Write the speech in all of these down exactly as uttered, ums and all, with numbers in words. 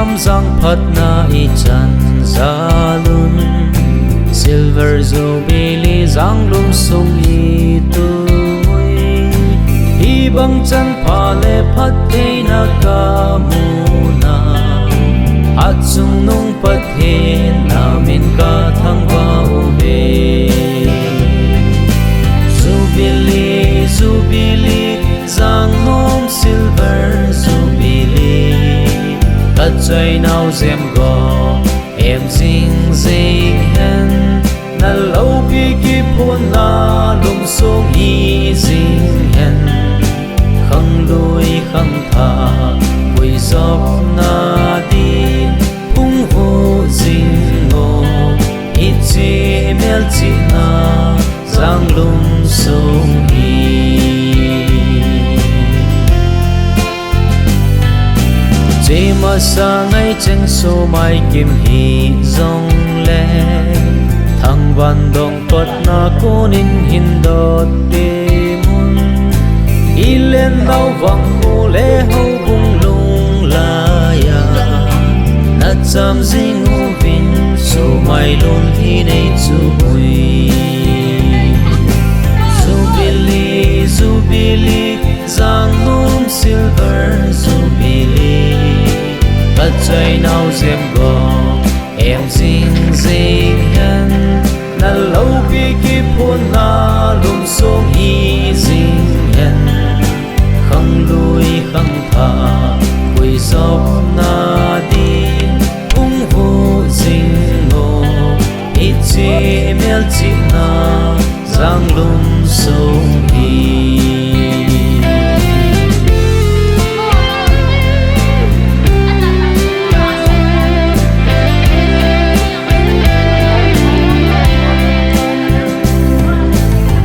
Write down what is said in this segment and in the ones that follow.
Hamjang phatna ichan jalun, Silver Jubilee Janglum sung itun, hibang chan pha le phattheina kamun, Hatchungnung Pathen namin kathangvah uve. Jubilee, Jubilee, Jangnom Silver Jubilee, kachoinau jemgo em jingjing hen, naloupi kiphonna lungsong hi jing hen, khanglui khangthah puijopna din hung vuh jing o, hiche melchihna Janglum sung hi. Hiche masang a cheng sumai kim hijongle, thangvah dong kotna konin hin dot temun, ilen nau vangkho le houbung lunglai a nacham jing uvin, sumai lun hi nei chu ui. Jubilee, Jubilee, Jangnom Silver Jubilee, kachoinau jemgo em jingjing hen, naloupi kiphonna lungsong hi jing hen, khanglui khangthah puijopna din hung vuh jing o, hiche melchihna Janglum sung hi.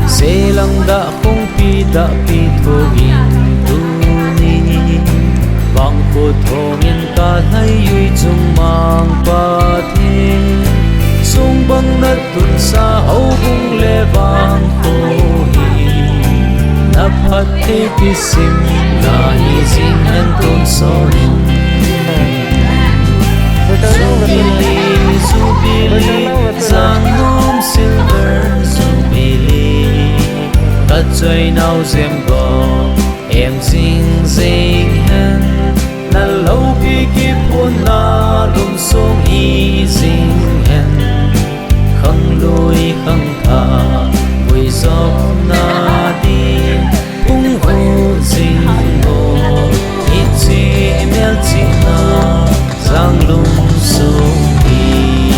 Selang dah kongpi dah pi thoin tuni, vangkho thongin kalhai ui chung Mang Pathen, sung bang natunsa houbung le vangkho hi, naphatthei kisimna hi jing hen tonsot in. Jubilee, Jubilee, Jangnom Silver Jubilee, kachoinau jemgo em jingjing hen, naloupi kiphonna lungsong hi jing hen, khanglui khangthah puijopna din hung vuh jing o, hiche melchihna Janglum sung hi.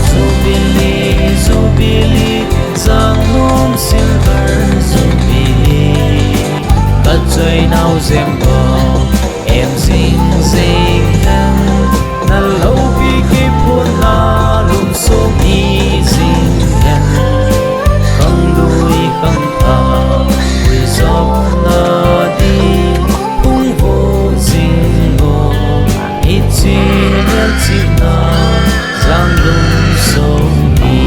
Jubilee, Jubilee, Jangnom Silver Jubilee, kachoinau jemgo em jingjing hen, naloupi kiphonna lungsong hi jing hen, khanglui khangthah puijopna din hung vuh jing o, hiche melchihna Janglum sung hi.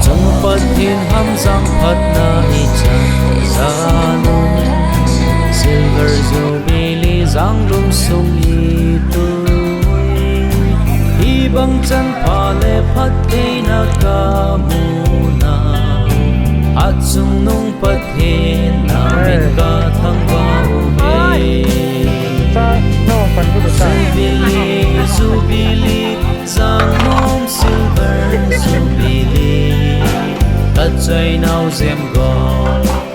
Chang Pathen hamjang phatna ichan jalun, Silver Jubilee Janglum sung itun, hibang chan pha le phattheina kamun, Hatchungnung Pathen namin kathangvah uve. Jubilee, Jubilee, Jangnom Silver Jubilee, kachoinau jemgo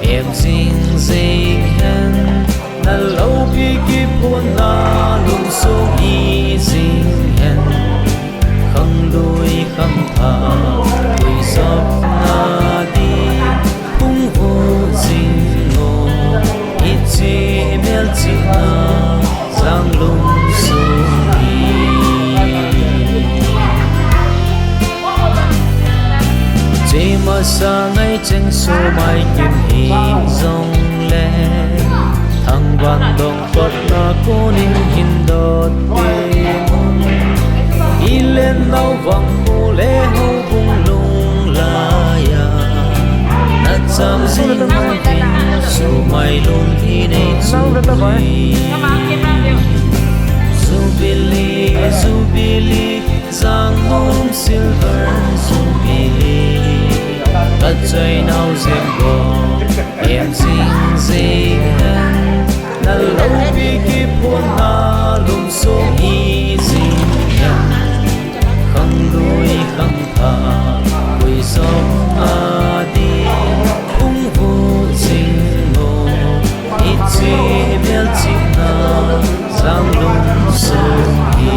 em jingjing hen, naloupi kiphonna lungsong hi jing hen, khanglui khangthah puijopna din hung vuh jing o, hiche melchihna Janglum sung hi. Hiche masang a cheng sumai kim hi Hijong le, Thangvandong patna konin hin dot te. Ilen nau vang mu le houbung lung laiya. Na cham jing uvin, sumai lum hi nei chu. Jubilee, Jubilee, Jangnom Silver Jubilee. Ka choi nau jem bou. Em jing jing hen, na loupi kiphonna lum sung hi jing hen. Khanglui khangthah, puijopna ding, hung vuh jing o. Hiche melchihna, Jangnom sung hi.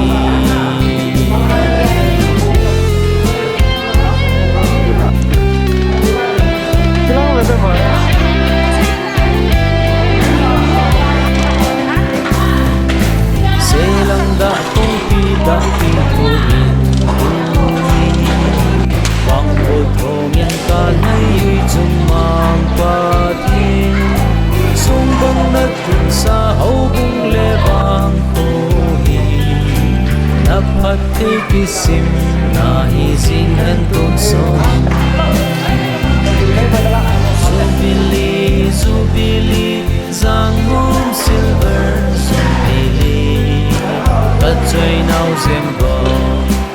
Selang dah kongpi dah pi thu in. Bang ko thong in ka nai ui chung mang pa thi. Sung bang na tun sa houbung le bang ko hi. Na phat thei kisim na hi jing hen tun sung. Jubilee, Jubilee, Jangnom Silver Jubilee. Ka choi nau jem bou,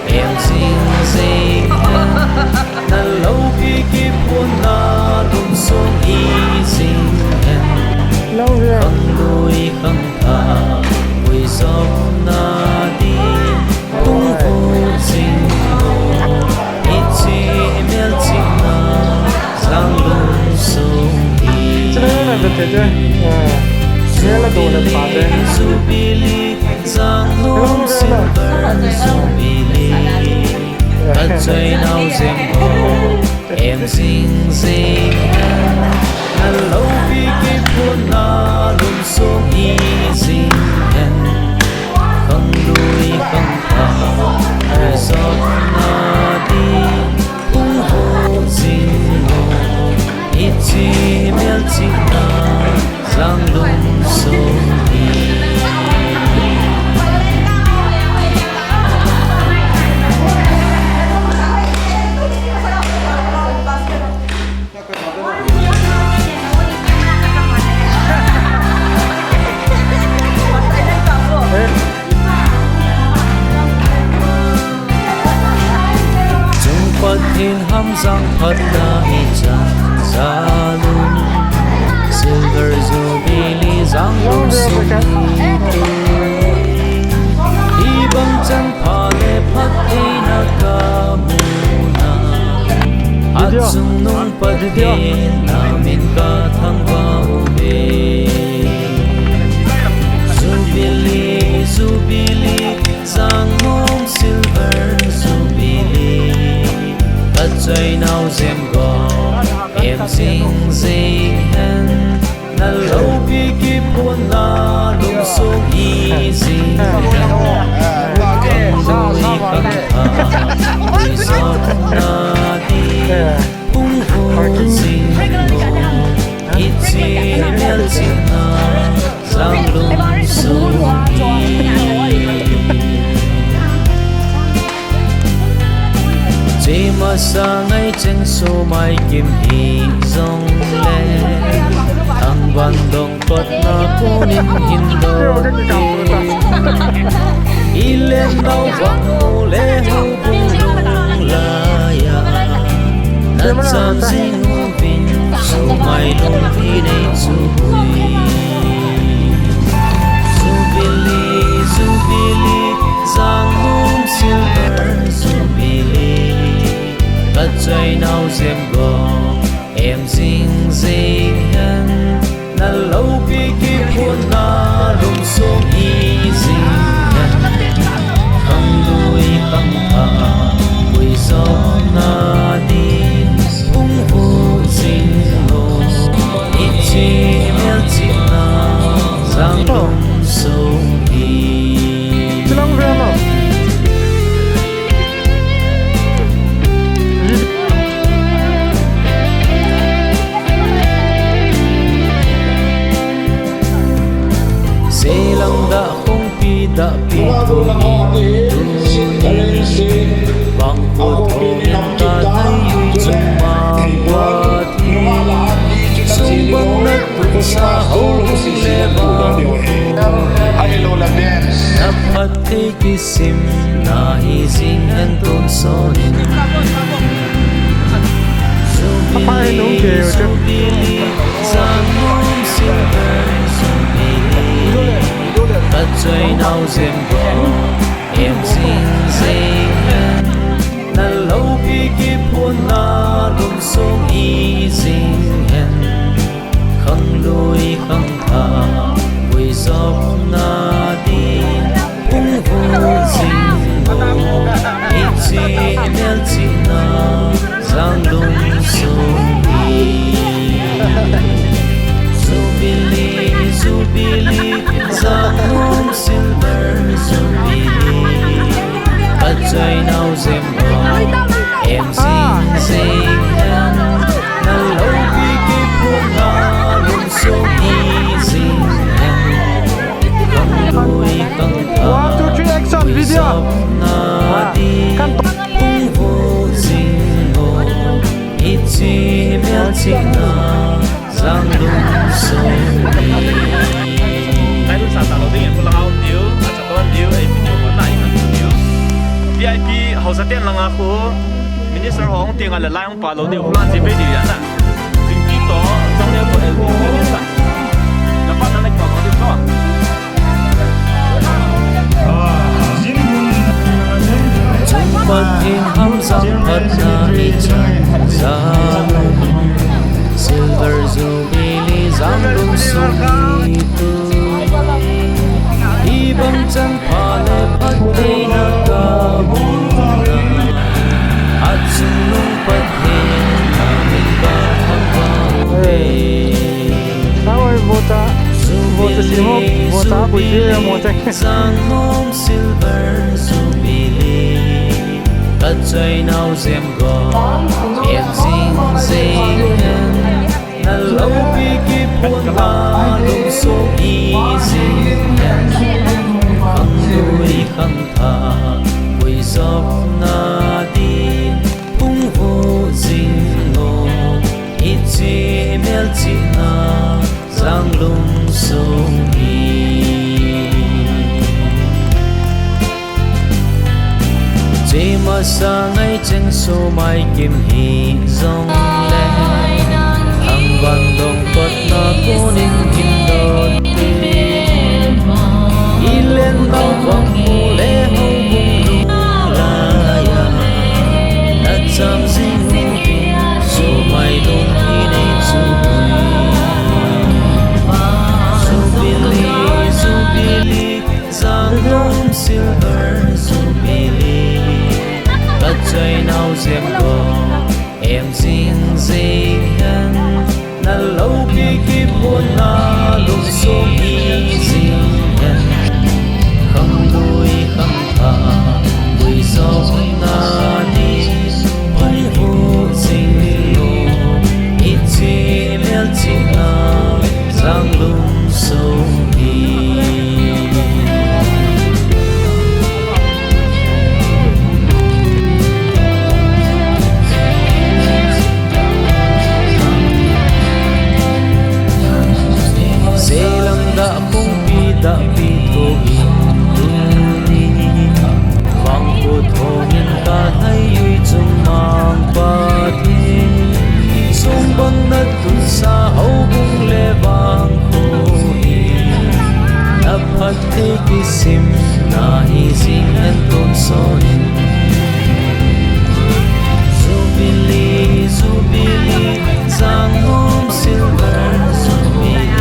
em jing jing hen. Na loupi kiphonna lum sung hi jing hen. Khanglui khangthah, puijopna ding, hung vuh jing o. Hiche melchihna, Jangnom sung hi. Jubilee, Jubilee, Jangnom Silver Jubilee. Ka choi nau jem bou, em jing jing hen. Na loupi kiphonna lum sung hi jing hen. Khanglui khangthah, puijopna ding, hung vuh jing o. Hiche melchihna, Jangnom sung hi. Chung Pathen ham jang phatna hi chan jalun. Silver Jubilee Jangnom sung hi. Hibang chan pha le phattheina ka muna. Achungnung Pathen na min ka thangvah uve. Jubilee, Jubilee, Jangnom Silver Jubilee. Ka choi nau jem bou, em jing jing hen. Na loupi kiphonna lum sung hi jing hen. Khanglui khangthah, puijopna ding, hung vuh jing o. Hiche melchihna, Jangnom sung hi. Chema sa ngai cheng sumai kim hijong le, Thangvandong patna konin hin dot te. Ilen nau vang mu le houbung lung laiya. Na cham jing uvin, sumai lum hi nei chu. Jubilee, Jubilee, Jangnom Silver Jubilee. Ka choi nau jem bou, em jing jing hen. Na loupi kiphonna lum sung hi jing hen. Khanglui khangthah, puijopna ding, hung vuh jing o. Hiche melchihna, Jangnom sung hi. Selang da kong pi da pi tho ni tu ni. Bang ko tho ni ta thei ui chung mang Pathen. Sung bang na tun sa ho le bang. Ai lo la dance. Phatthei kisim na hi jing hen tun sonin. Jubilee, Jubilee, Sangnom Silver Jubilee. Kachoi nau jem bou em jing jing hen. Na loupi kiphun na lungsung i jing hen. Khanglui khangthah puijopna din hung hu jing u. Hiche melchihna Janglum sung hi. Jubilee, Jubilee, Janglum Silver Jubilee. Kachoi nau jem bou em jing jing hen. Na loupi kiphun na lungsung i jing hen. One, two, three, action, video. Kan V I P hausa ten langa khu Minister ho hung tenga le lai hung pa lou diu, plan ji pe diu ya na. Jingpi to, jong le to, el to, el to. Na pa na le pa lou diu to. Chung Pathen hamjam phatna i chan ja. Silver Jubilee Janglum sung i tu. Hibang chan pha le phattheina kamu na. Achungnung Pathen na min kathangvah e. Sao oi, vota, vota simo, vota bui si mo chang. Jubilee, Janglum Silver Jubilee. Kachoi nau jem bou em jing jing hen. Na loupi kiphun na lungsung i jing hen. Khanglui khangthah puijopna din hung hu jing u. Hiche melchihna Janglum sung hi. Chemasa ngai cheng sumai kim hi jongle, thangvah dong patna konin hin don ti. Ilen nau vang mu le houbung lung laiya, na cham jing u tin sumai lung hi nei chu. Jubilee, Jubilee, Janglum Silver Jubilee. Kachoi nau jem bou em jing jing hen. Na loupi kiphun na lungsung i jing hen. Khanglui khangthah puijopna din hung hu jing u. Hiche melchihna Janglum sung hi. Selang da kongpi da pi tho in tuni. Vangkho thon in ka lhai ui chung mang Pathen. Sung bang na tun sa houbung le vangkho hi. Na phatthei kisim na hi jing hen tun sonin. Jubilee, Jubilee, Janglum Silver Jubilee.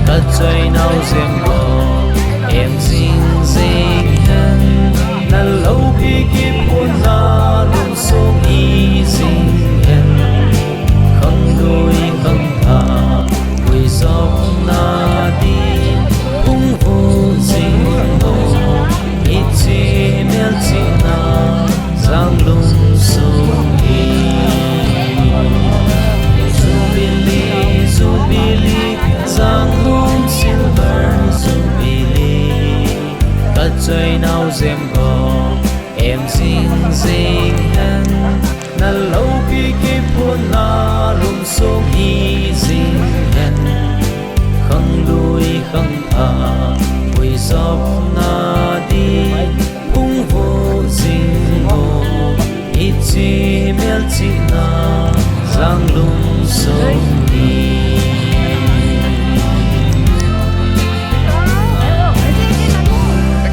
Kachoi nau jem bou em jing jing hen. Na loupi kiphun na lungsung i jing hen. Khanglui khangthah puijopna din hung hu jing u. Hiche melchihna Janglum sung hi. Jubilee, Jubilee, Janglum Silver Choi nau jem go em jing jing hen, na loupi kiphutna lum sung hi jing hen, khanglui khangthah pui jopna di hung vo jing go. Hiche melchihna Janglum sung hi.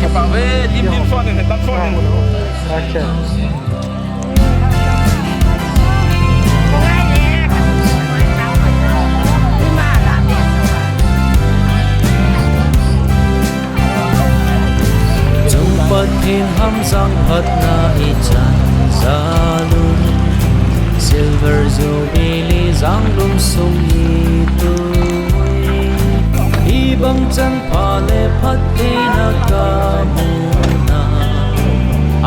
Kipah ve, lim lim phone in, tan phone in. Chung Pathen hamjang phatna ichan jalun, Silver Jubilee Janglum sung itui. Hibang chanpha le phattheina kamu na,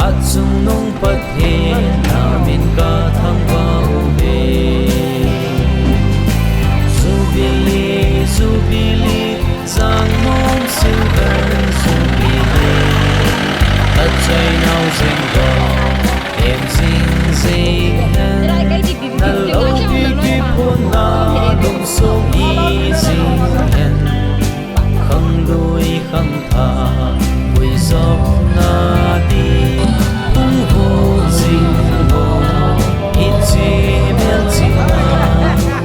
achungnung Pathen namin kathangvah uve. Jubilee, Jubilee, Janglum Silver Jubilee. Kachoi nau jem go em jing jing hen, na loupi kiphutna lum sung hi jing hen, khanglui khangthah pui jopna di hung vo jing go. Hiche melchihna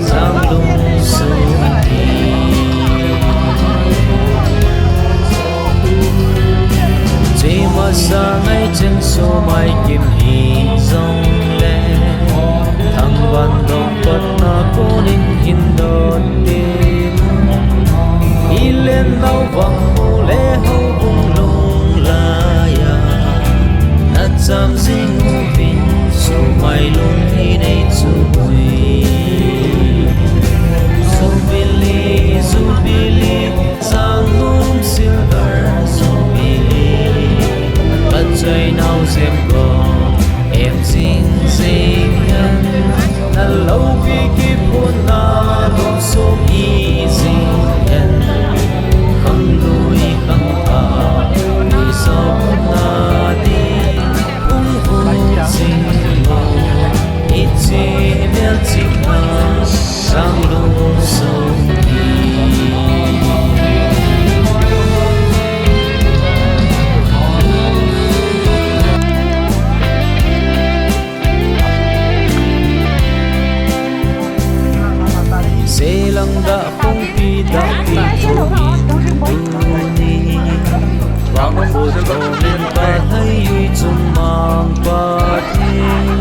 Janglum sung hi. Chima sa ngai chen sumai kim hi jongle, thangvah dong patna konin hin dot ding. Ilen nau vang mu le houbung lung laiya, na cham jing uvin sumai lung hi nei chu ui. Jubilee, Jubilee, Janglum Silver Jubilee. Kachoi nau jem go em jing jing hen, na loupi kiphutna lum sung hi jing hen, khanglui khangthah pui jopna di hung vo jing go. Hiche melchihna Janglum sung hi. Selang da kongpi da pi tuni, vangboh tholen Pakai ui chungmang Pathen,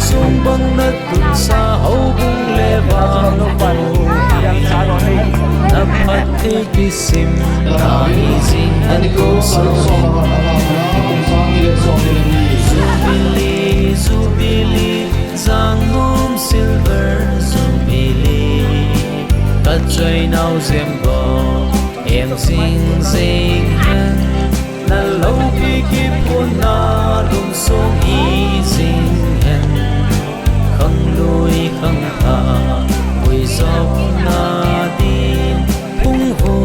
sungbang na tunsa houbung le vangboh hi, na phatthei kisim na hi jing hen kou sung. Jubilee, Jubilee, Janglum Silver Jubilee. Kachoi nau jem go em jing jing hen, na loupi kiphutna lum sung hi jing hen, khanglui khangthah pui jopna din hung vo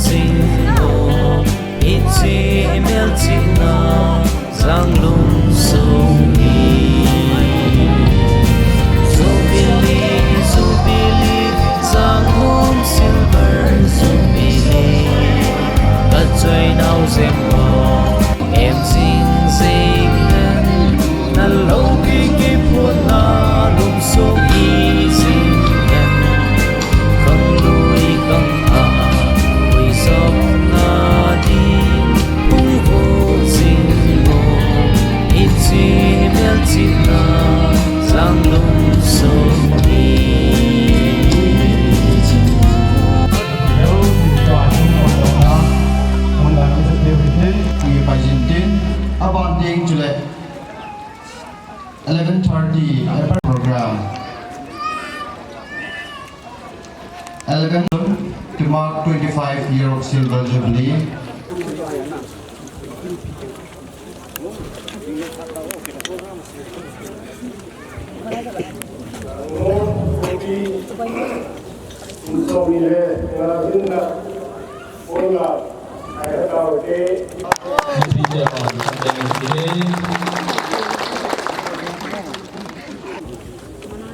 jing go. Hiche melchihna Janglum sung hi. Jubilee, Jubilee, Janglum Silver Jubilee. Kachoi nau jem go em jing jing hen, na loupi kiphutna lum sung hi jing hen, khanglui khangthah pui jopna din hung vo jing go. Hiche melchihna Janglum sung hi. Aban ding chule eleven thirty program. Eleven to mark twenty-five year of Silver Jubilee.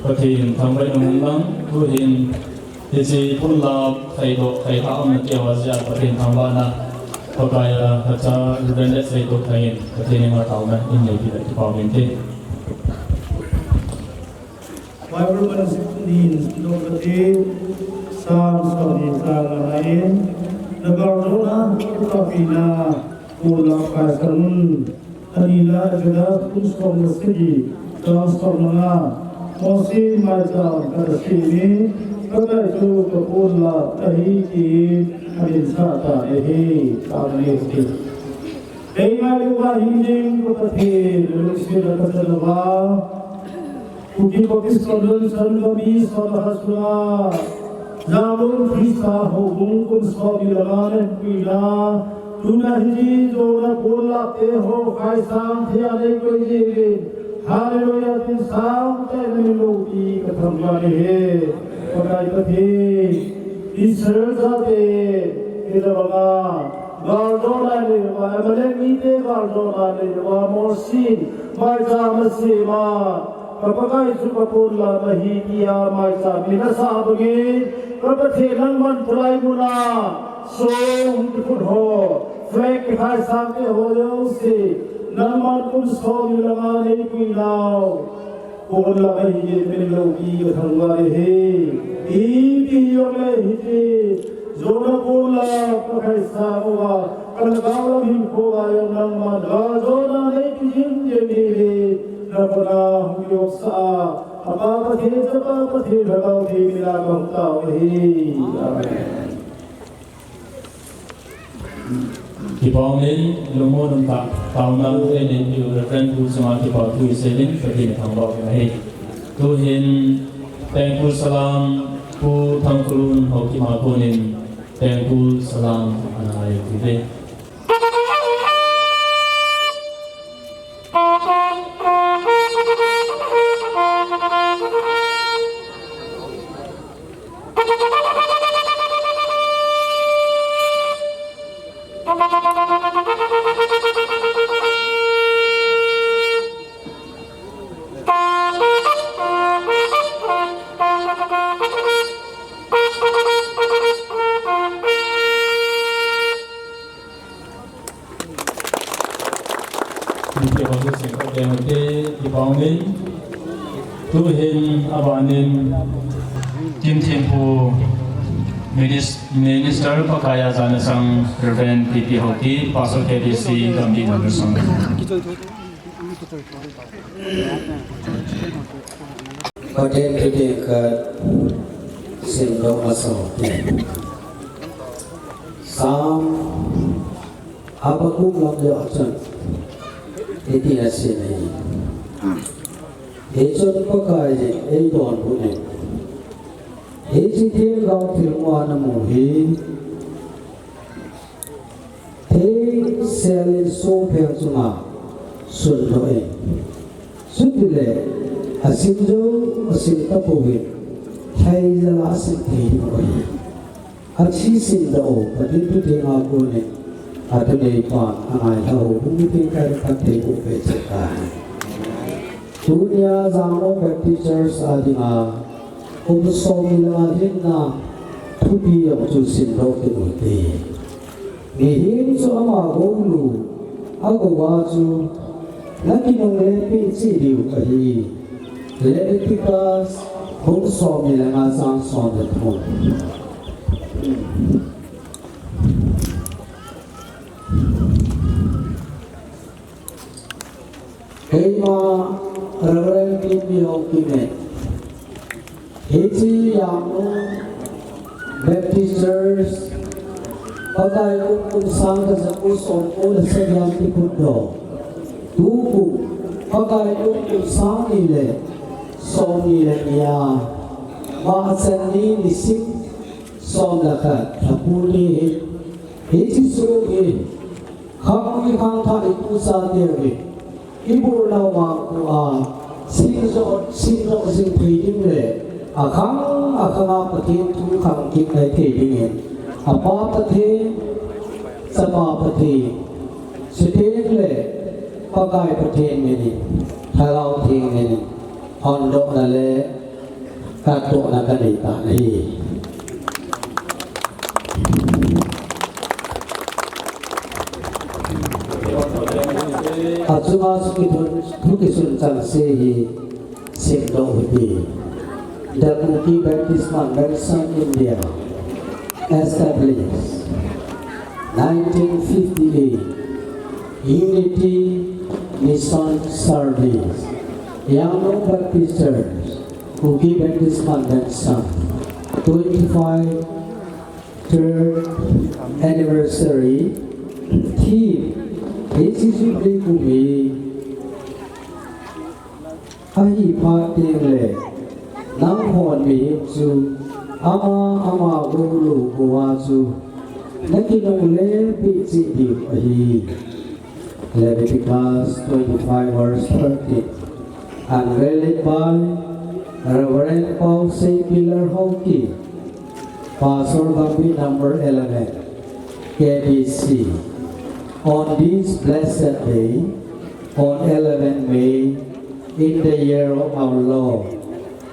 Pathen thangvah in umhen lang, tuhin hiche ponlap theidoh theilhah umna tia jia Pathen thangvahna, Pakai a hacha Reverend Seitu Thang in Pathen henga taona in neipi le kipah uvin te. Bible man sik ni in dong kati, Psalm som ni chang nga in, na galdona, tapina, ponlap kaisang un, anina Exodus bung som le sagi, chang som le nga, Mosi maicham khat asem in, Pakai chu ka ponlap ahi tin, amin sah tan ahi, amen. Ei ngailu uva hijing ka Pathen, lungsetna kachan uva, Kuki Baptist Convention Gami Sona Hasuna, Zalon Krista Houbung kum som ni le nga le huhhingpu ina, tuna hi Jonah ponlap te ho khaisang thei a nei koi jingin, Hallelujah tin sangtah in na min loupi ka thangvah in ahi. Pakai Pathen, Israel chate, kei tabanga, gal jona nei uva, Amalek mite gal jona nei uva, Mosi, maicham asem a, ka Pakai chu ka ponlap ahi tia maicham min asah bangin, ka Pathen nangman tulai muna, song kiphut ho, flag kikhaisang te ho jouse, nangman kum som ni le nga neipuinau, ponlap ahi jeh in min loupi ka thangvah in ahi. Ipi jong le hiti, Jonah ponlap ka khaisang uva, ka lhagao lam hinkho a jong nangman gal jona neipe jing jing dingin, na kona hung jopsah a, Apa Pathen, Chapa Pathen, Lhagao Theng mina ka hung tao ahi. Amen. Kipah umin, lungmon umtah, taona eina neipiu Reverend Pu chunga kipa thu isei in, Pathen thangvah uvin ahi. Tuhin, Tengkhul Salam, Pu Thangkhulun Haokip a konin, Tengkhul Salam, ana ngai u hite. Hiti ho chu singkhat ding ute, kipah umin. Tuhin abanin Kimthempu Minis-, Minister Pakai a jana chang Reverend P P Haokip, Pastor K B C, Gambih number song. Pathen kiti khat simdoh masa ute. Psalm Habakkuk lam joh a chun hiti asei in ahi. Hichun Pakaiyin eidonbut in, hiche themgao thilmu a namu hi, thengsel in sopheng chunga sundoh in, chutile asim jou asim tapouvin, lhaijal a asim thei ding ahi. Athi simdoh u, Pathen thu thenga konin, atunei pan angailhah u, hung theng kai khat thei u ve che tai. Tunia Janglong Baptist Church a dinga, kum som ni le nga hinna thupi jong chu simdoh kit u hite. Mihem chu ama gou lu, agou a chu, nakinungle peh cheh diu ahi. Leviticus, bung som ni le nga chang som le thum. Keima Reverend P P Haokip in, hiche Janglong Baptist Church, Pakai kum kum sang khat jako somko le sagi a kiphutdoh. Tukum, Pakai kum kum sang ni le somni le ni a, March ni nisim som le khat, Lhapu ni hin, hiche sung hi, Khang ni khang thah i tusa teu hi, i bur nau mang pu a, sim jo, sim jo sim thei ding le, a khang, a khang a Pathen thu khang kit nai thei dingin, a Pa Pathen, Chapa Pathen, Chuteng le Pakai Pathen min in, Lhagao Theng min in, hondohna le kattohna kanei tan ahi. Achunga thu kisun, thu kisun chengse hi simdoh u hite. The Kuki Baptist Convention India, established nineteen fifty-eight, Unity Mission Service, Yangon Baptist Church, Kuki Baptist Convention, twenty-five third anniversary, theme, hiche Jubilee kum hi ahi phat teng le, nanghon mihem chu ama ama gollou uva chu nakinung le peh cheh diu ahi. Leviticus twenty-five verse thirteen. Unveiled by Reverend Pausei Pilar Haokip, Pastor Gambih number eleven, K B C. On this blessed day, on eleven May, in the year of our Lord,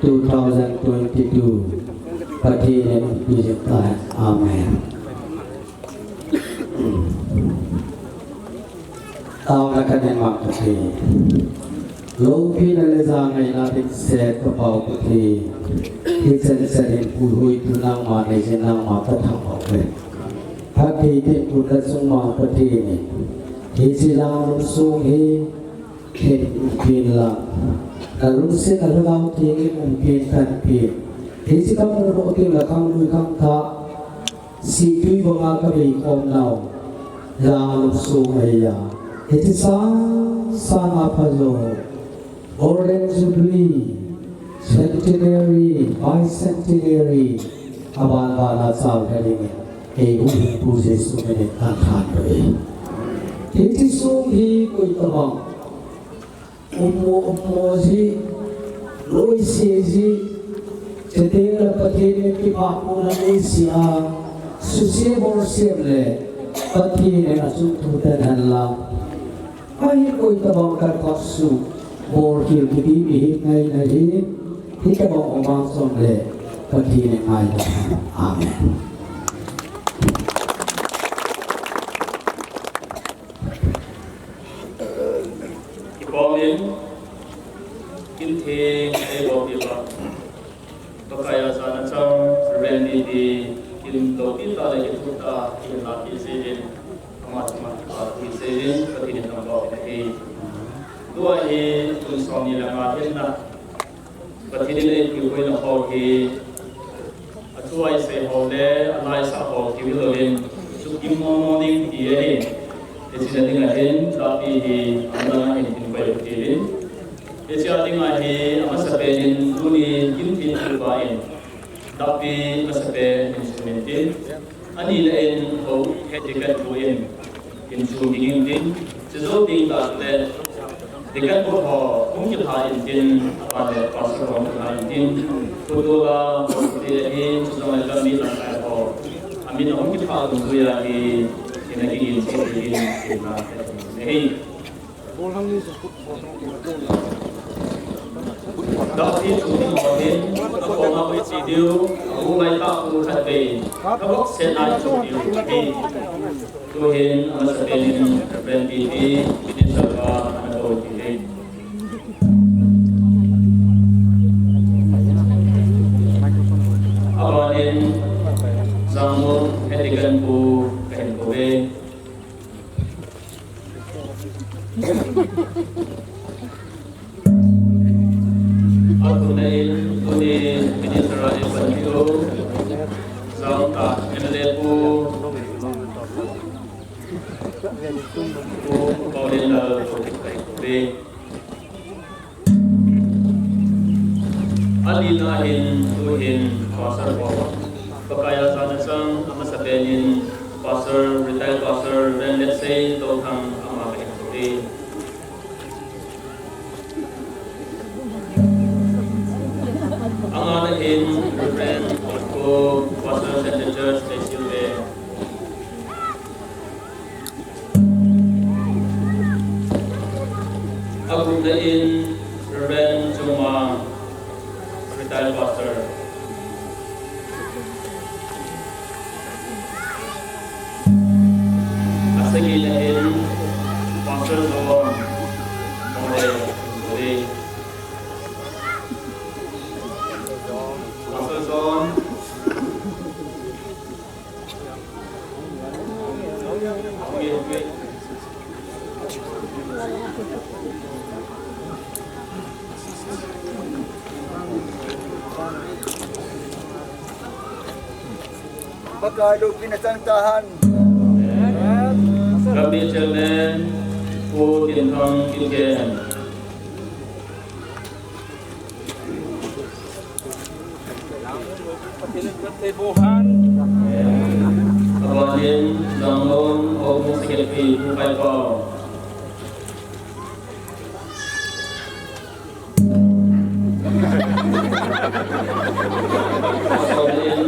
two thousand twenty-two, Pathen in umpi jing tahen. Amen. Taona kanen Mang Pathen. Loupina le jangaina dingset Papa u Pathen. Hichan chan in puihoi tu nangma nei jin nangma kathangvah uve. Phatthei dingpu nachung Mang Pathen in, hiche Yangon sung hi umpen lang, nalungset a Lhagao Theng in umpen tanpen. Hiche kamu doh teng le khanglui khangthah, sihtui banga kavei khom nau Yangon sung ahi a, hiche sang sanga phajo, Golden Jubilee, Centenary, Bicentenary, aban bana chal lheh dingin, eihuhhingpu Jesu min in kathandoh e. Hiche sung hi koi tabang ummo, ummo ji, loise ji, chuteng le Pathen in kipahpina neise a, suse bolsem le Pathen in achung thu tan hen lang, ahi koi tabang kalkhut suh bolkhel kiti mihem ngaina hi, hitabang umang chom le Pathen in ngaidam hen. Amen. Kipom in, kin theng ei bol diu va. Pakai a jana chang, Reverend D D, kin loupi tah le kithuh tah, kin lampi jeh in, ama chunga kipathu jeh in, Pathen in thangvah in ahi. Tua hi, kum somni le nga hinna, Pathen in eipui hoina ho hi, athu a isei ho le, ana isah ho kihi louvin, chukit mong mong ding ti ahi. Hiche na ding ahin, tahpi hi, aman ahin hin koi u hitin. Hiche a ding ahi, amasapen in, tuni, kin tin thu pa in, tahpi, amasapen in, sumin tin. Ani le in ho, head deacon pu in, in chu ding in tin, chu jou ding tah le, deacon pu ho, hung kipha in tin, apa le pastor ho hung kipha in tin, photo la, photo le in, chu jong le kan mi lang kai ho, amin hung kipha lungjuiya hi, in a ki in chu ding in, in na, hi. Dappi chu ding ho hin, a koma hoi chi diu, a bu lai ta bu khat vei, ka bok se nai chu diu hi. Tu hin, a masa pen in, Reverend P P, Minister pa, ana tou ti hi. A ban in, Sangmu, Head Deacon pu, ka hin kou ve. Atuna in, tuni Minister a eipanpi u, Sangta M L A pu, Pu Paulin Lal, Pu Kai Pu Be. Alina hin, tu hin, Pastor Paul. Pakai a jana chang, a masa pen in, Pastor, retired Pastor, Reverend Letsei Touthang, ama ka hin kou ve. A ngana hin, Reverend Pu Pastor, Central Church, Lechil Be. In Reverend Chungma, retired pastor. Asagina in Pastor John, Mole, Mole. Pastor John. Pakai loupina chang tahen. Committee Chairman, Pu Tinthang Kinken. Abanin, Janglom Houbung Secretary, Pu Kaipao. Abanin,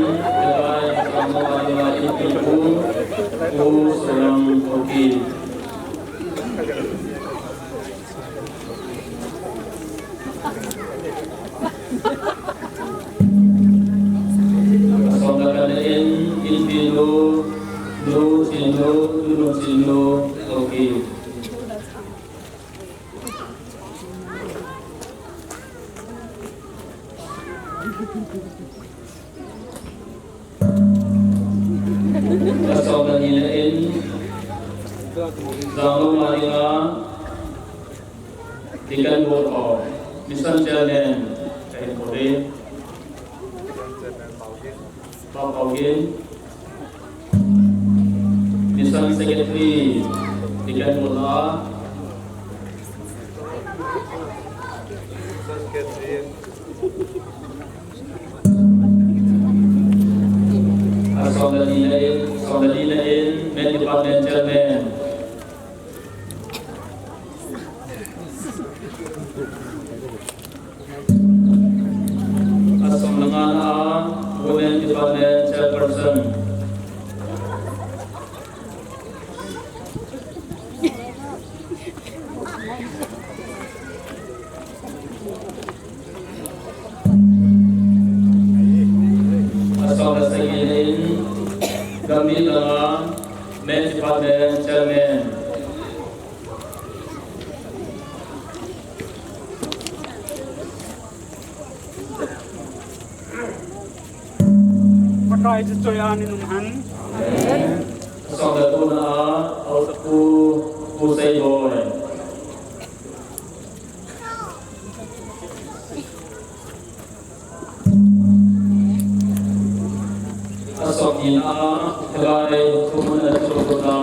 Janglom Houbung Secretary, Pu Soyang Haokip. Asong le khat in, Inpi nu, Nu Chinnu, Nu Chinnu, Haokip. Asong le ni in, Janglom a dinga, Deacon Board ho, Mission Chairman, kahin koi. Pau Paugin. Mission Secretary, Deacon Board a. Asong le ni in, asong le ni in, Men Department Chairman. Asong le nga a, Women Department Chairperson. Asong le sagi in, Gambih langa, Men Department Chairman. Pakai chu choi-at in um hen. Asong le ko na, Pu, Pu Seiboi. Asong le ni a, Hebai Thumun a chukuna,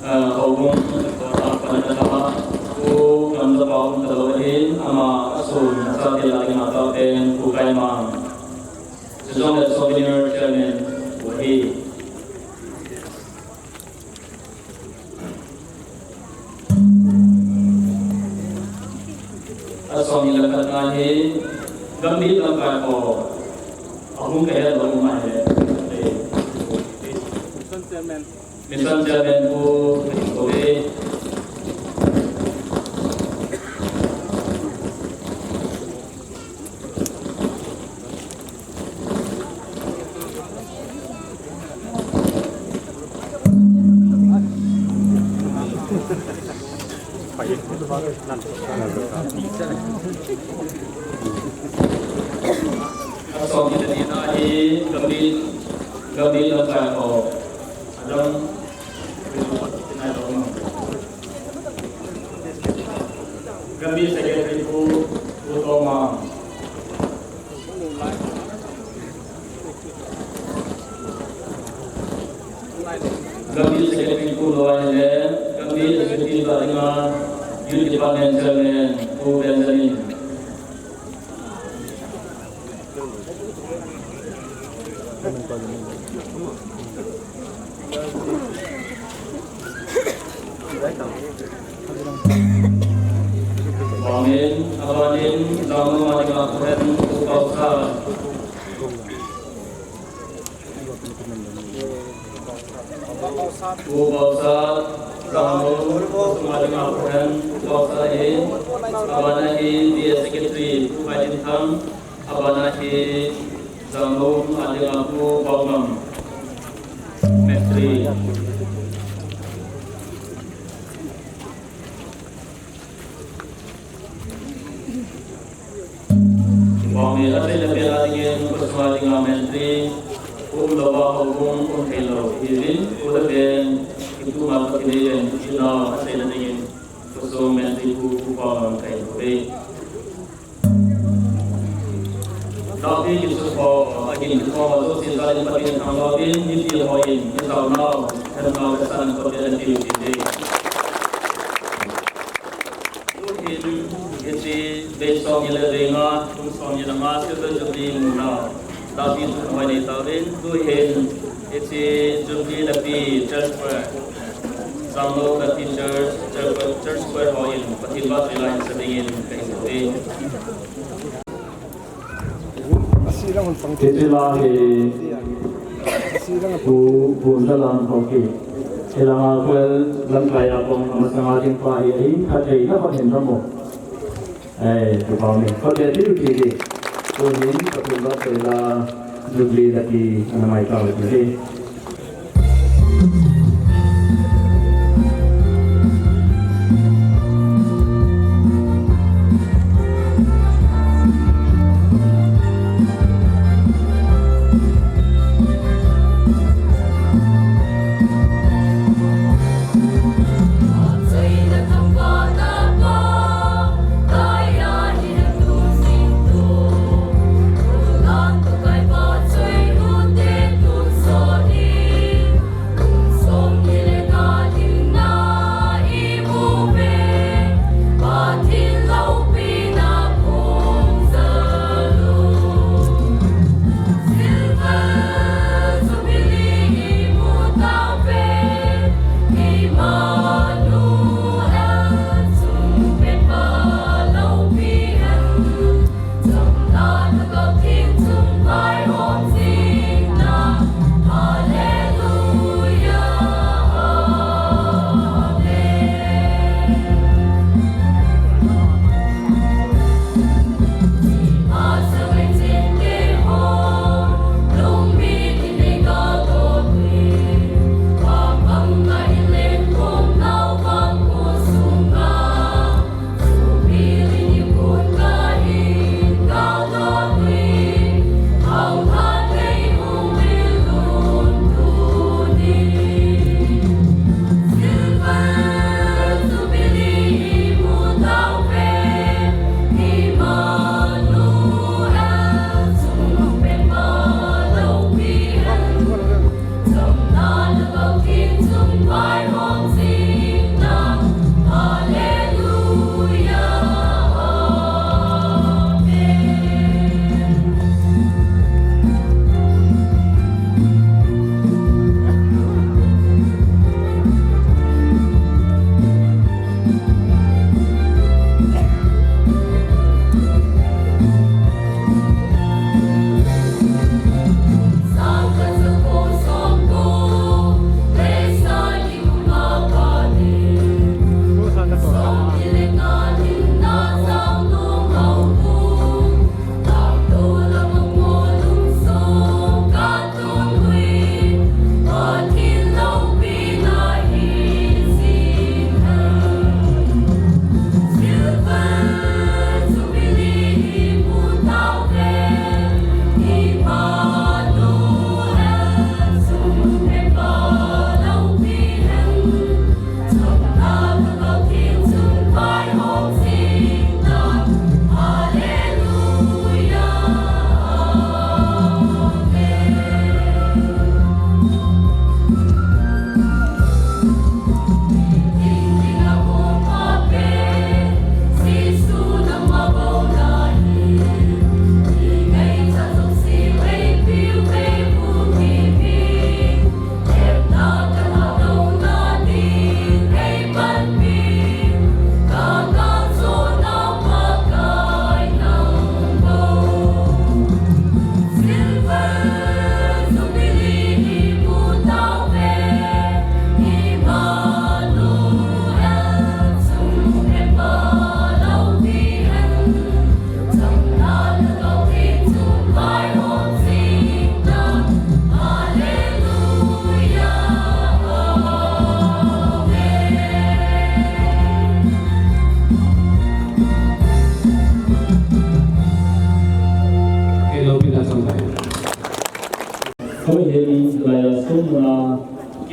eh, Houbung, eh, panna ta, Pu Ngamjapao um talou ahin, ama asun, achate lah a ding a tapen, Pu Kaimang. Chujongle Souvenir Chairman, Pu hi. Asong le khat na hi, Gambih lamkai ho, ahung kahet lou ma he. Mission Chairman. Mission Chairman Pu Ring Kove. Asong le ni na hi Gambih, Gambih lamkai ho. Adam. Gambih Secretary Pu, Pu Toma. Gambih Secretary Pu Loi le, Gambih Executive Director, Youth Department Chairman, Pu Benjamin. Amen. Abanin, Janglom a dinga Reverend Pu Kausar. Pu Bausa, Ramo, Sumali Mapuhan, Bausa hi, abana hi, D S Secretary, Pu Maidin Tham, abana hi, Ramo, Adinga Pu Baumam, Mestri. Bang ni la pela pela dingin, kusma dinga mentri, um lova hogum, um thei lo, hirin, ula ben, itu ma pa kini ben, ina, asela dingin, kusum mentri ku, ku pa man kai ko be. Tapi kisu ko, akin ko, so si sa din pa din thang lo bin, ni ti ho in, ni sa na, kan na, ka san ko be, ni ti ti. Tuhin, hiche, bei som ni le bei nga, kum som ni le nga, Silver Jubilee muna, lapi thu hoi nei tauvin, tuhin, hiche, Jubilee lapi transfer, Sanglo lapi church, church, church square hoi in, Pathen vahchoila in sa dingin, kahin thum e. Hiche la hi Pu, Pu Jalan Hoki. Hilanga Khuel lamkai a kong amasanga ding pa hi ahin khat vei na khat hin ramo. Eh, tu pa mi. Khat vei tiu ti di. Tuhin Pathen vahchoila Jubilee lapi ana mai tau ti di.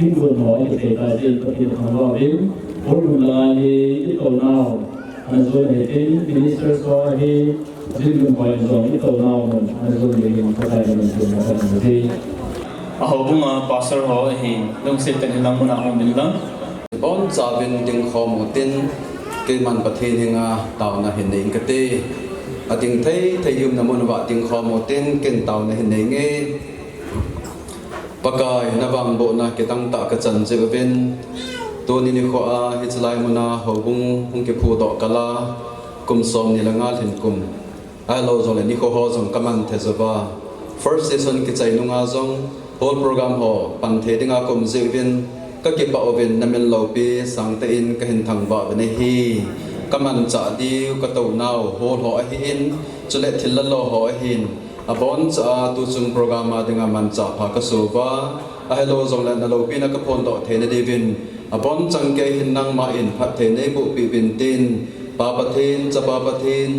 Hung gon ho i thei tai tin Pathen thangvah uvin, hung gon lai hi i tou nau, ana jon hi tin, minister ho hi, jin gon ho jong i tou nau mun, ana jon hi hin, Pakai gon tin, Pakai gon tin. A houbung a pastor ho hi, lungset tah in lang mun a hung min lang. Boncha uvin ding khom utin, keiman Pathen henga taona hin nei ing kate. A ding thei thei i umna mun uva ding khom utin, ken taona hin nei inge. Pakai, na vangbohna kidang tah ka chan jeh uvin, tuni nikho a hiche lai mun a houbung hung kiphudoh kal a, kum som ni le nga lhin kum. Ahilou jongle nikho ho jong ka man thei jou va. First session kichai nunga jong, hall program ho pan thei dinga ka um jeh uvin, ka kipah uvin, na min loupi sangtah in ka hin thangvah uvin ahi. Ka manchah diu, ka tou nau, hall ho ahin, chule thil la lo ho ahin, Aboncha a tuchung program a dinga manchah pha ka so uva, ahilou jongle na loupina ka phondoh theina diuvin, abonchang kei hin nangma in phatthei nei boh peh uvin tin, Pa Pathen, Chapa Pathen,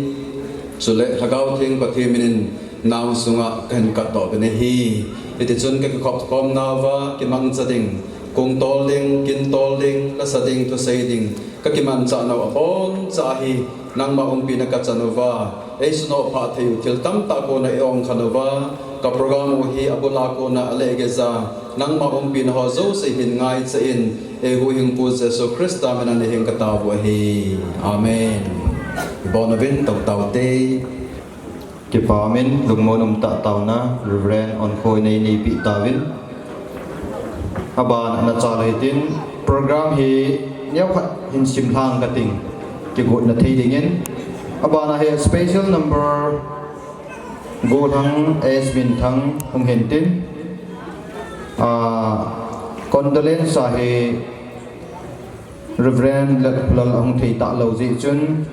chule Lhagao Theng Pathen min in na ung sunga ka hin katdoh uvin ahi. Hiti chun ka kikhop khom nauva, kimangcha ding, kung tol ding, kin tol ding, lasa ding, thusei ding, ka kimanchah nau aboncha hi nangma umpina ka chan uva, ei sunoh phah thei u thil tamtah kona ei ong khen uva, ka program u hi abul a kona a leh gei ja, nangma umpina ho jouse hin ngaicha in, ei huhhingpu Jesu Christa min a nei hing ka tao u ahi. Amen. Bon uvin, tou tau te. Kipa umin, lungmon um tah taona, Reverend Onkhoi nei neipi tauvin. Aban ana chal hitin, program hi neokhat hin sim lhang kating, kigotna thei dingin. Abana hi special number Golhang S Minthang hung hintin. Ah, condolence ahi. Reverend Letkholal ahung thei talou jeh chun,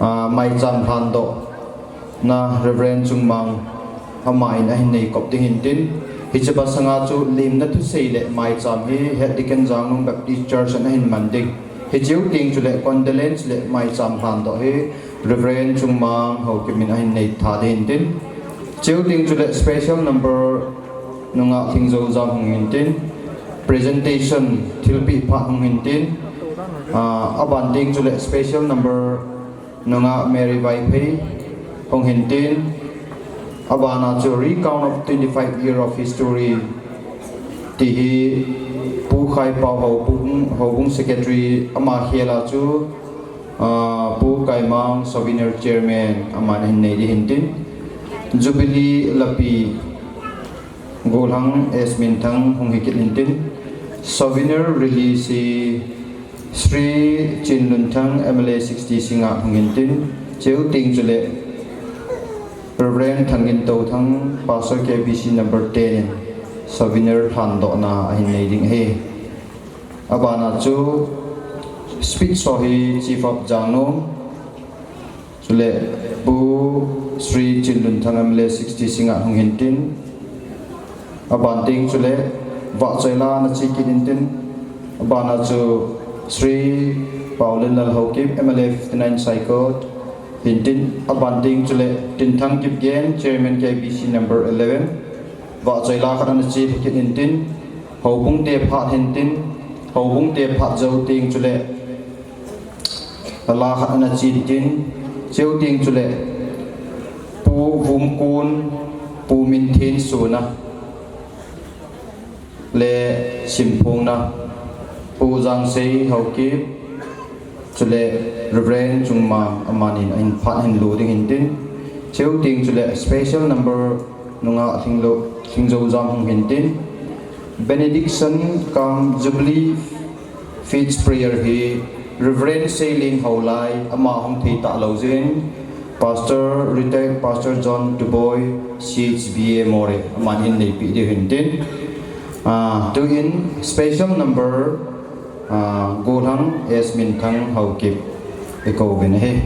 ah, maicham lhandohna Reverend Chungmang aman ahin nei kop ding hintin, hiche masanga chu lemna thusei le maicham hi Head Deacon Jangnung Baptist Church in ahin man ding. Hicheu teng chule condolence le maicham lhandoh hi Reverend Chungmang Haokip in ahin nei tha ding hintin. Cheu teng chule special number Nungah Lhingjoujam hung hintin, presentation thilpeh phat hung hintin, ah, aban teng chule special number Nungah Mary Vaiphei hung hintin, abana chu recount of twenty-five year of history ti hi Pu Khaipao Houbung, Houbung Secretary ama khel a chu, ah, Pu Kaimang Souvenir Chairman aman ahin nei ding hintin, Jubilee lapi Golhang S Minthang hung hikit hintin, souvenir release hi Shri Chinlunthang M L A sixty Singh a hung hintin, cheu teng chule Reverend Thangintouthang, Pastor K B C number ten in souvenir lhandohna ahin nei ding ahi. Abana chu speech ho hi Chief of Jangnung, chule Pu Shri Chinlunthang M L A sixty Singh a hung hintin, aban teng chule vahchoila ana che kit hintin, abana chu Shri Paolenlal Haokip M L A fifty-nine Saikot hintin, aban teng chule Tinthang Kipgen, Chairman K B C number eleven, vahchoila khat ana che kit hintin, houbung te phat hintin, houbung te phat jou teng chule lala khat ana che tin, cheu teng chule Pu Vumkon, Pu Minthen Sona le simphongna Pu Jangsei Haokip, chule Reverend Chungmang amanin ahin phat hin lo ding hintin, cheu teng chule special number Nungah Lhinglo, Lhingjoujam hung hintin, benediction cum jubilee feast prayer hi Reverend Seilin Haolai ama hung thei talou jeh in, Pastor, Retired Pastor John Tuboi, C H B A Moreh, aman ahin neipi diu hintin. Ah, tuin special number, ah, Golhang S Minthang Haokip i kou uvin ahi.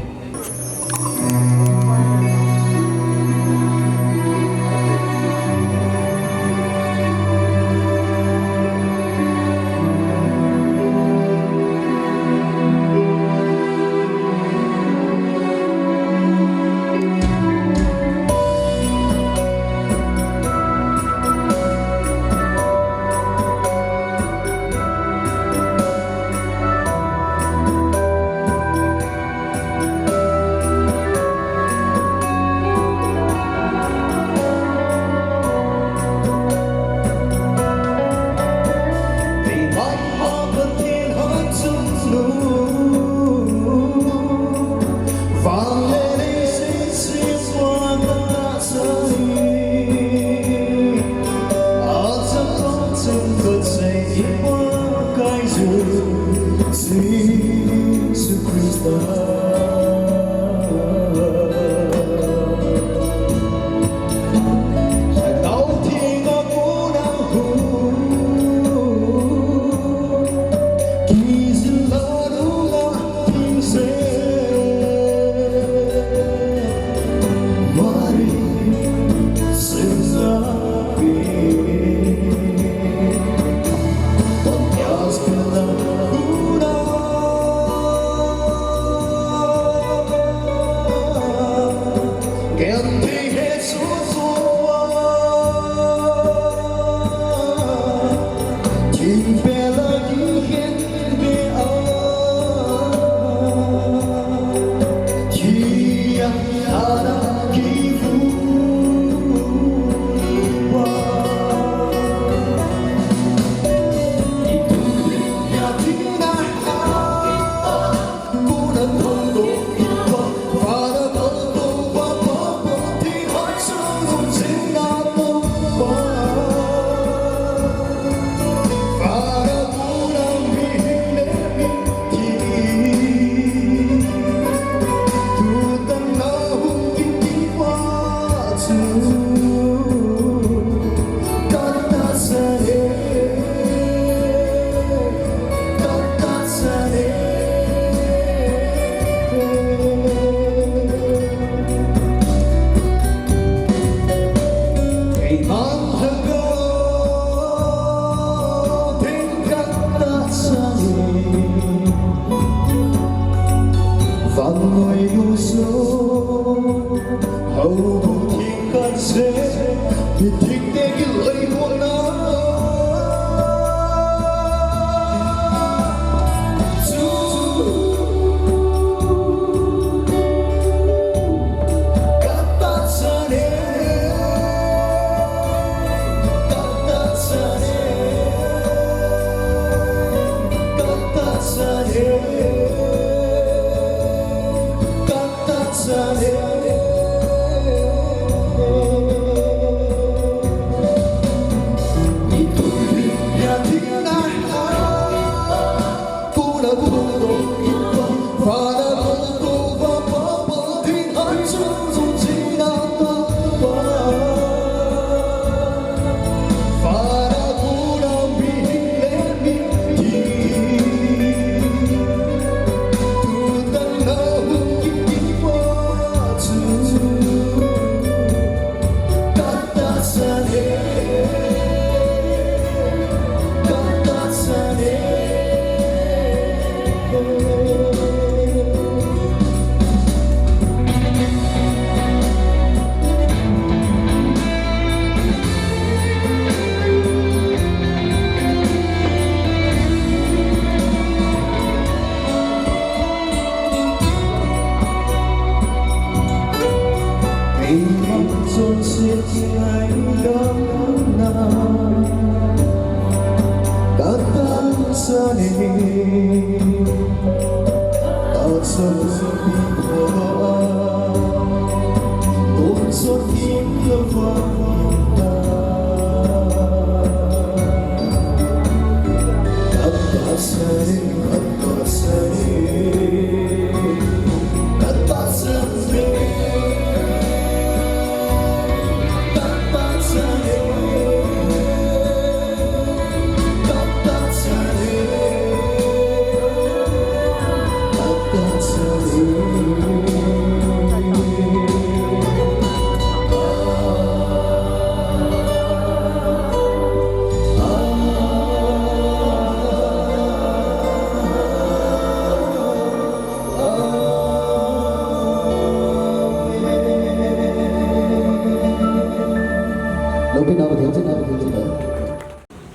Ipa kai Jesu Christa. Tao theng a kona hu. Kijin la lu la theng se. Mari.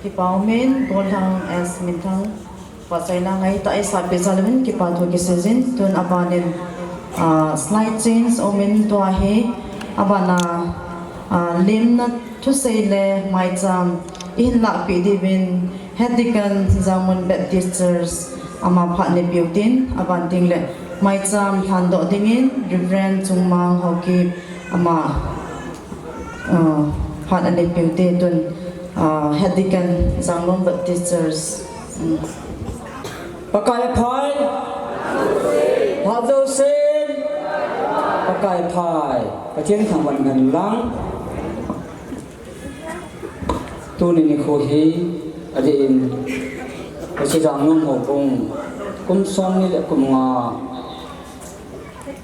Kipa umin, Golhang S Minthang, vahchoina ngaitah a eisahpeh jal uvin kipa thu kiseijin, tun abanin, ah, slide change umin tua hi, abana, ah, lemna thusei le maicham ihin lahpeh diuvin, Head Deacon Jangmun Baptist Church, ama phat neipeh utin, aban tengle maicham lhandoh dingin Reverend Chungmang Haokip, ama, ah, phat aneipeh ute, tun Ah, Head Deacon, Zanglong Baptist Church. Hmm. Pakai aphai. Phat jousen. Pakai aphai. Pathen thangvah hen lang. Tuni nikho hi, adeh in, hiche Zanglong houbung, kum somni le kum nga,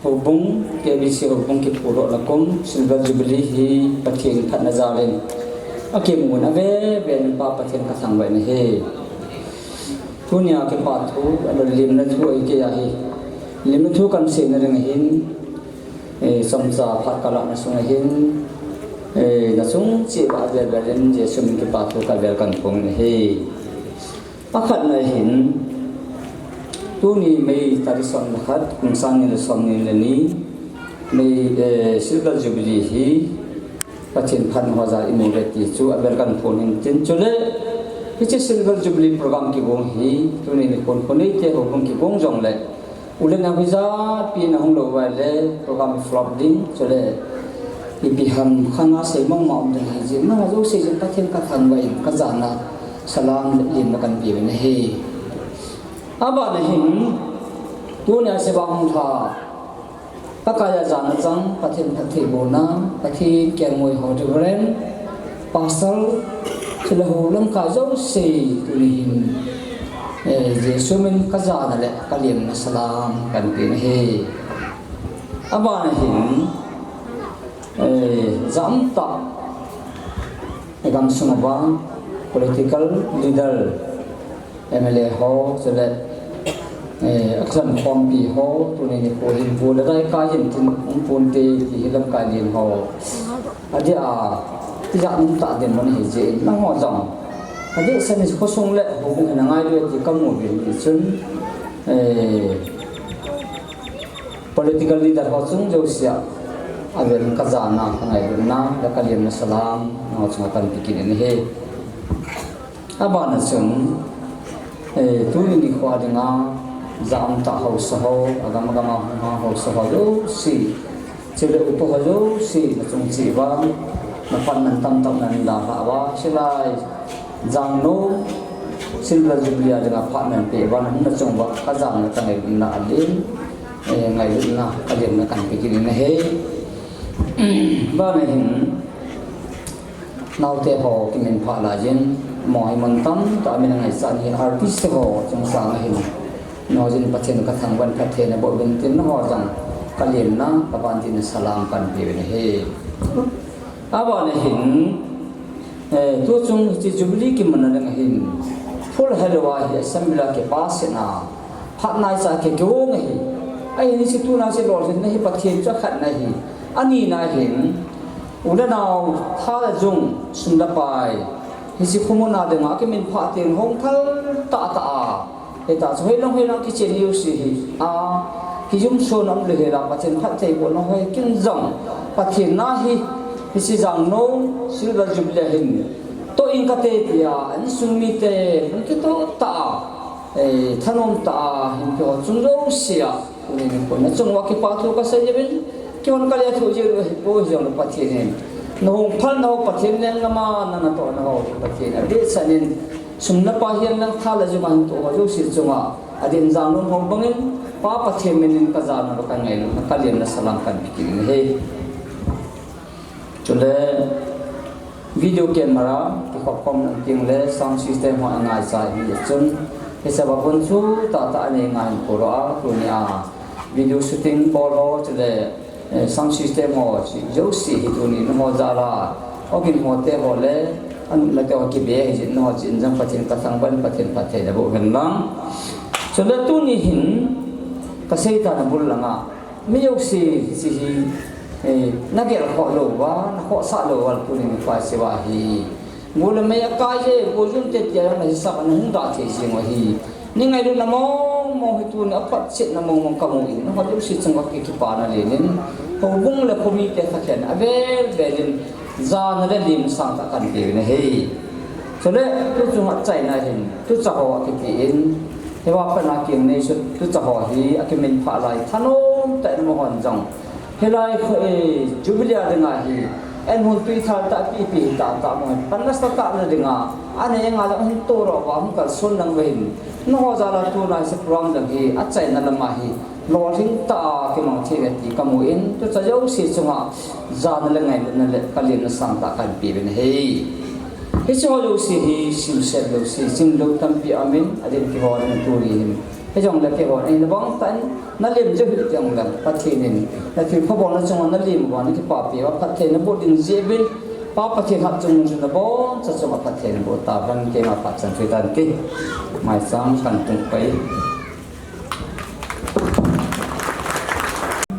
houbung, K B C houbung kiphuldohna kum, Silver Jubilee hi Pathen phatna jal in akimun, ave ven Pa Pathen kathangvah in ahi. Tunia kipa thu, alou limna thu ahi kei ahi. Limna thu kahin seina ding ahin, eh, chomcha phat kalahna sung ahin, eh, nachung cheh uva avel vel in Jesu min kipa thu kavel kahin phong in ahi. Akhatna hin, tuni May tarik som le khat, kum sang ni le som ni le ni, May, eh, Silver Jubilee hi Pathen phatna ho jal in imu uve ti chu avel kahin phong in tin, chule hiche Silver Jubilee program kigong hi, tuni nikhon khonei te houbung kigong jongle, u le nao hijat pi in ahung lou uva le program flop ding, chule ipi ham khanga sei mong mong ding ahi jeh in, nangho jouse jong Pathen kathangvah in kajana salam le limna kahin pe uvin ahi. Abana hin, tunia Seva hung lha, Pakai a jana chang, Pathen phattheibohna, Pathen kelngoi ho, Reverend, Pastor, chule hou lamkai jouse tuni hin, eh, Jesu min kajana le kalimna salam kahin pe in ahi. Abana hin, eh, jamtah, eh, gamsung uva political leader, M L A ho, chule, eh, action khompi ho, tuni nikho hin bu le dai kai hin tin um ponte ti hi lamkai len ho. Adeh a, tijat um tah dinmun ahi jeh in, nangho jong adeh sani khosung le houbung hin angai diu ti kamu uvin ti chun, eh, political leader ho chung jouse a, avel in kajana, kangailutna le kalimna salam nangho chunga kahin pe kit in ahi. Abana chun, eh, tuni nikho a dinga, jamtah haosa ho, agam agam a hung ha haosa ho jouse, chule upa ho jouse, nachung cheh uva, naphat man tamtah nahin dalhah uva, hilai Jangnom Silver Jubilee a dinga phat nahin peh uva, nahung nachung uva, kajana kangailutna alen, eh, ngailutna kalimna kahin pe kit in ahi. Abana hin, naote ho kiminphah laiyin, amaho hi mun tamtah a min angaichat in, artist ho chungsang ahin, nangho jong Pathen kathangvah in phatthei naboh uvin tin, nangho jong kalimna, kavantilna salam kahin pe uvin ahi. Abana hin, eh, tuchung hiche Jubilee kimanna ding ahin, full halloween hi assembly a kipass in a, phat naicha kigong ahi. Ahin hiche tuna hiche lolhinna hi Pathen chu akhatna ahi. Anina hin, u le nao, tha le jung, sum le pai, hiche khomun a dinga kiminphah teng hung thal tahtah a, hitah chu hoilang hoilang kichen jouse hi, a, kijumsona um louhel a, Pathen phattheibohna hoi kin jong, Pathen na hi, hiche Jangnom Silver Jubilee a hin, toh ing kate tia, insung mite, hung kitoh tah a, eh, thanom tah a, hin kiho chung jouse a, tuni nikho nachung uva kipa thu kasei uvin, kihon kale a thu jeh u hipoi, hijongle Pathen in, nahung phalna ho Pathen lenggam a, na natohna ho Pathen in, adeh chan in, sum le pai hihen lang tha le jung a hin toh ho jouse chunga, adeh in Jangnom ho bangin, Pa Pathen min in kajana le kangailutna, kalimna salam kahin pe kit in ahi. Chule, video camera, kikhop khom nung teng le, sound system ho angaicha hijeh chun, hiche va bun chu tahtah anei ngai in polo a, tunia, video shooting bol ho, chule, eh, sound system ho, chu jouse hi tuni nangho jal a, ogin ho te ho le, anopna te ho kibe hijeh in nangho cheh in jong Pathen kathangvah in Pathen phatthei naboh hen lang. Chule tuni hin, kasei tana bul langa, mi jouse hiche hi, eh, nagel khoh lou uva, nakhohsah lou uva, tuni nikho a Seva hi, go le mei akai e, go jun te tia jong nahisap a nahung dah thei jeng u ahi. Nei ngailutna mong mong hi tuni aphotchetna mong mong kamu in, nangho jouse chunga kakipana len in, houbung le khomi te thakhen avel vel in, jana le lim sangtah kahin pe uvin ahi. Chule, tuchung a achaina hin, tucha ho akiti in, hiva patna kinei chu, tucha ho hi akiminphah lai, thanom tah in amahon jong, hilai kho, eh, Jubilee a dinga hi, Eihon tui thal tahpipi hi tah tah mong in, panla sa tah na dinga, anei nga lang hin toro va hung kalson lang ve hin. Nangho jal a tuna hiche program lang hi, achaina lama hi, lolhing tah a kimang thei uve ti kamu in, tucha jouse chunga, jana le ngaina le, palen na sang tah kahin pe uve ahi. Hiche ho jouse hi, simset jouse, simlou tampi aum in, adin kihol in tuni hin. Hijongle keiho, eina bang tah in, na lem jeh u hih jongle, Pathen in, na thilpha bolna chunga na lem uva, na kipapi uva, phattheina boh ding jeh uvin, Pa Pathen hatchungnung chun naboncha chunga phattheina boh tauhen, keima phat chan thu tante. Maicham kahin tung pai.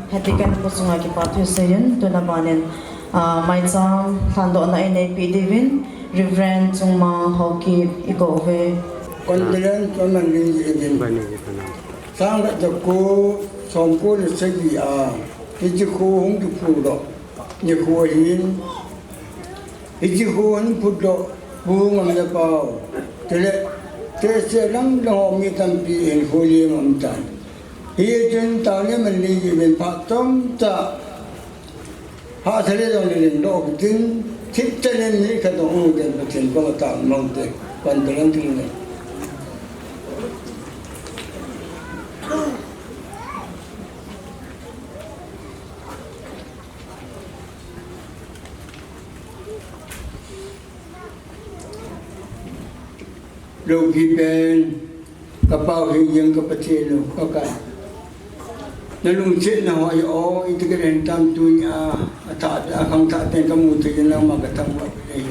Hiti kan pu chunga kipa thu seiyin, tuna banin, ah, maicham lhandohna eineipi diuvin, Reverend Chungmang Haokip i kou uve. Condolence, Condolence, Reverend. Sangkhat jako somko le sagi a, hiche kho hung kiphutdoh nikho ahin, hiche kho hung phutdoh, Pu Ngamlepao, chule, tehse dang dang ho mi tampi hinkho lem aum tan. Hichun tao le man le ji ven phat chomcha, hahsa le jong le lengdoh kitin, thipchan in mi khat dong u ten Pathen koma taona um te, Condolence tin le. Loupi pen, ka Pau hing jeng ka Pathen u, Pakai. Na lungsetna ho hi o, iti kahin tam tunia, athah, akhangthah ten kamu thei in nangma kathangvah u ahi.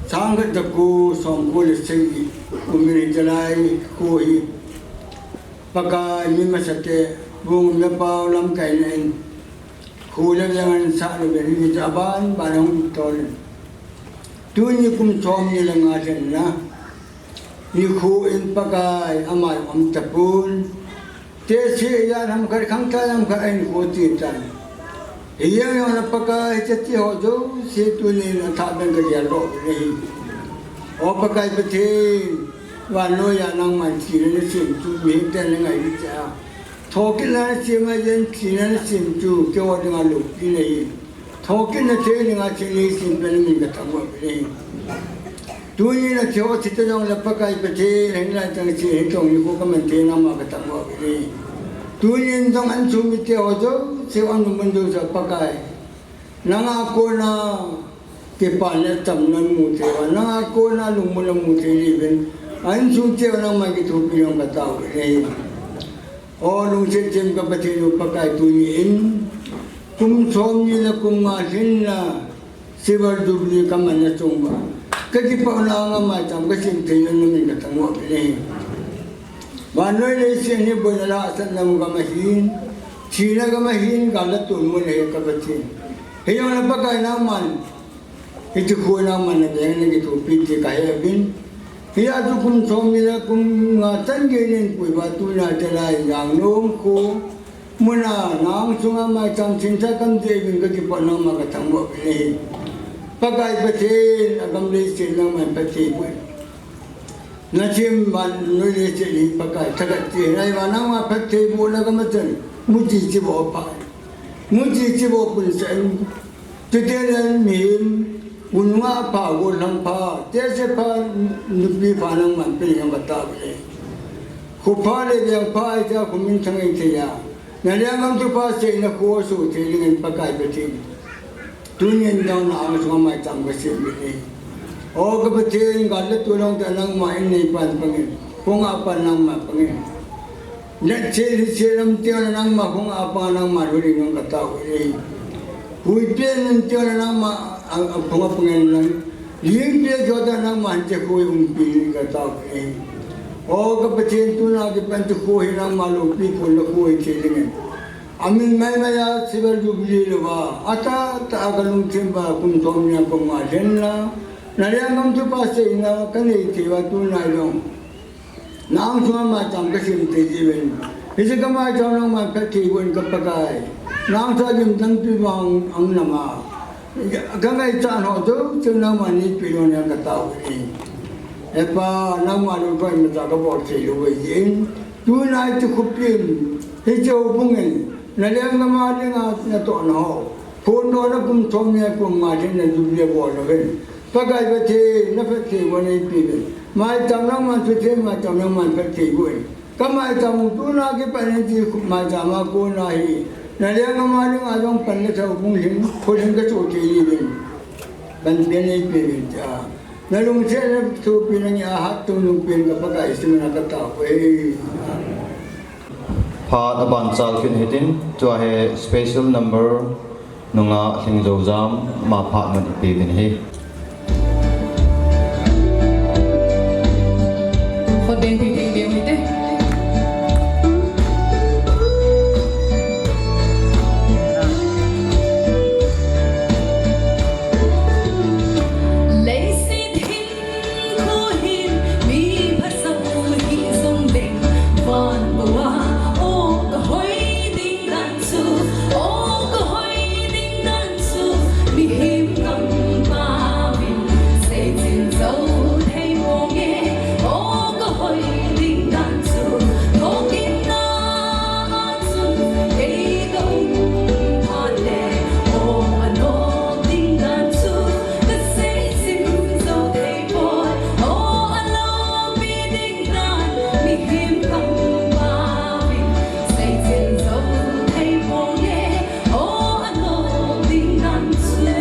Sangkhat jako somko le sagi, kum in hiche lai kho hi, Pakai mi masate, Pu Ngamlepao lamkaina in, kho le veng ahin sah lou uvin, hiche aban ban ahung tol in. Tuni kum somni le nga lhenna nikho in Pakai amai um tapon. Tehse a ham khat khangthah ham khat ahin kho ti tan. Hijeng jong le Pakai hiche ho jouse tunin athah beng kageldoh u ahi. O Pakai Pathen, vannoi a nangman thina nasem chu mihemten nangai u ahi. Thokitna nasem a, jen thina nasem chu keiho dinga loupi nahi. Thokitna thei dinga thil neisem pen namin kathangvah u ahi. Tunin athei ho thita jongle Pakai Pathen, hinlai chang chun hiche nikho kaman thei nangma kathangvah u ahi. Tunin jong insung mite ho jouse, anmun jouse Pakai, nanga kona kipana chamna namu thei uva, nanga kona lungmonna namu thei diuvin, insung cheh uva nangman kithopi jong katao u ahi. O lungset them ka Pathen u Pakai, tunin kum somni le kum nga lhenna Silver Jubilee kamanna chunga kakipah u nanga maicham kasem thei u namin kathangvah u ahi. Vannoi leiset hi boina le hahsatna mun gam ahin, thina gam ahin, gal le tol mun ahi ka Pathen. Hijongle Pakai nangman, hiche kho nangman naveng in nakithopi ti kahe uvin. Hijeh chun kum somni le kum nga chan gei nin pui uva tuna chalai jangnom kho muna nang sunga maicham thengtah kam jeh uvin kakipah nangma kathangvah u ahi. Pakai Pathen, agam leiset nangman phatthei boh in. Nathem vannoi leiset hi Pakai thahat jeh in, ahivang nangma phatthei bohna gam a chun muchi chiboh pha, muchi chiboh punsah in, chuteng le mihem, gununga pha, gollhang pha, tehse pha, nupi pha nangman pe ding katao u ahi. Kho pha le veng pha ahi tia kho minthang eithei a, na lenggam thupha seina kho asoh thei dingin Pakai Pathen, tunin jong na angsunga maicham kasem u ahi. O ka Pathen, gal le tol hung tah nangman in neipan pangin, khonga pan nangman pangin. Natse lhitse lam teng le nangma khonga panga nangman lhung ding katao u ahi. Huipi nun teng le nangma a, a khonga pangin lang. Lingpi jot a nangman hiche kho hi umpi ding katao u ahi. O ka Pathen, tuna kipat hiche kho hi nangma loupi phonna kho hithei dingin, amin maimai a Silver Jubilee louva, atahtah a kalungthim uva kum somni le kum nga lhenna, na lenggam thupha seina kanei thei uva tuna jong na angsunga maicham kasem thei jeh uvin, hiche ka maicham nangman phatthei boh in ka Pakai, na angsunga lim tampi vang ang nama, kangaichat ho jouse nangman neipeh jong ding katao u ahi. He Pa, nangma lungthim imacha kabol thei lou ahi jeh in, tuna hiche khopin, hiche houbung in, na lenggam a dinga natohna ho, Kon no na kum thom ni a kum nga thei na jubilee bol lo ven. Pakai Pathen, na phatthei uva nei pe ven. Maicham nangman phatthei, maicham nangman phatthei uve. Ka maicham tuna kipat in ti khu maicham a kona hi. Na leng ama leng a jong pan na thau kung lhing, kho lhing ka chu ke ni ven. Pan pe nei pe ven ta. Na lungsetna thupi na ngia hattou nung pen ka Pakai Jesu mina ka tao e. Phat aban chal kit hitin, tua hi special number nungah Lhingzojam, ama phat mun ipi uvin ahi. Khut beng thei thei beng hite. Leiset hin Khohin mi phasah hi jong leng, van bou a, o ka hoi ding dan chu, o ka hoi ding dan chu, mihem kampau in sei chin jou thei mong e, o ka hoi ding dan chu, thokit na a chun kei ka um phat le, o a nawk ding dan chu, ka sei chin jou thei poi, o a lopi ding dan, mihem kampau in sei chin jou thei poi e, o a nawk ding dan chu.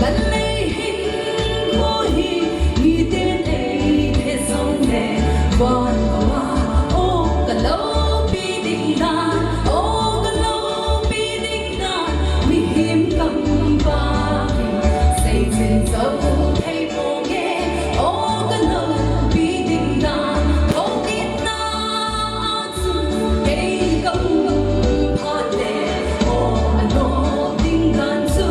Kan lei hin kho hi miten ei phe jong le, van bou a, o ka lopi ding dan, o ka lopi ding dan, mihem kampau in sei chin jou thei pong e, o ka lopi ding dan, thokit na a chun kei ka um phat le, o a nawk ding dan chu,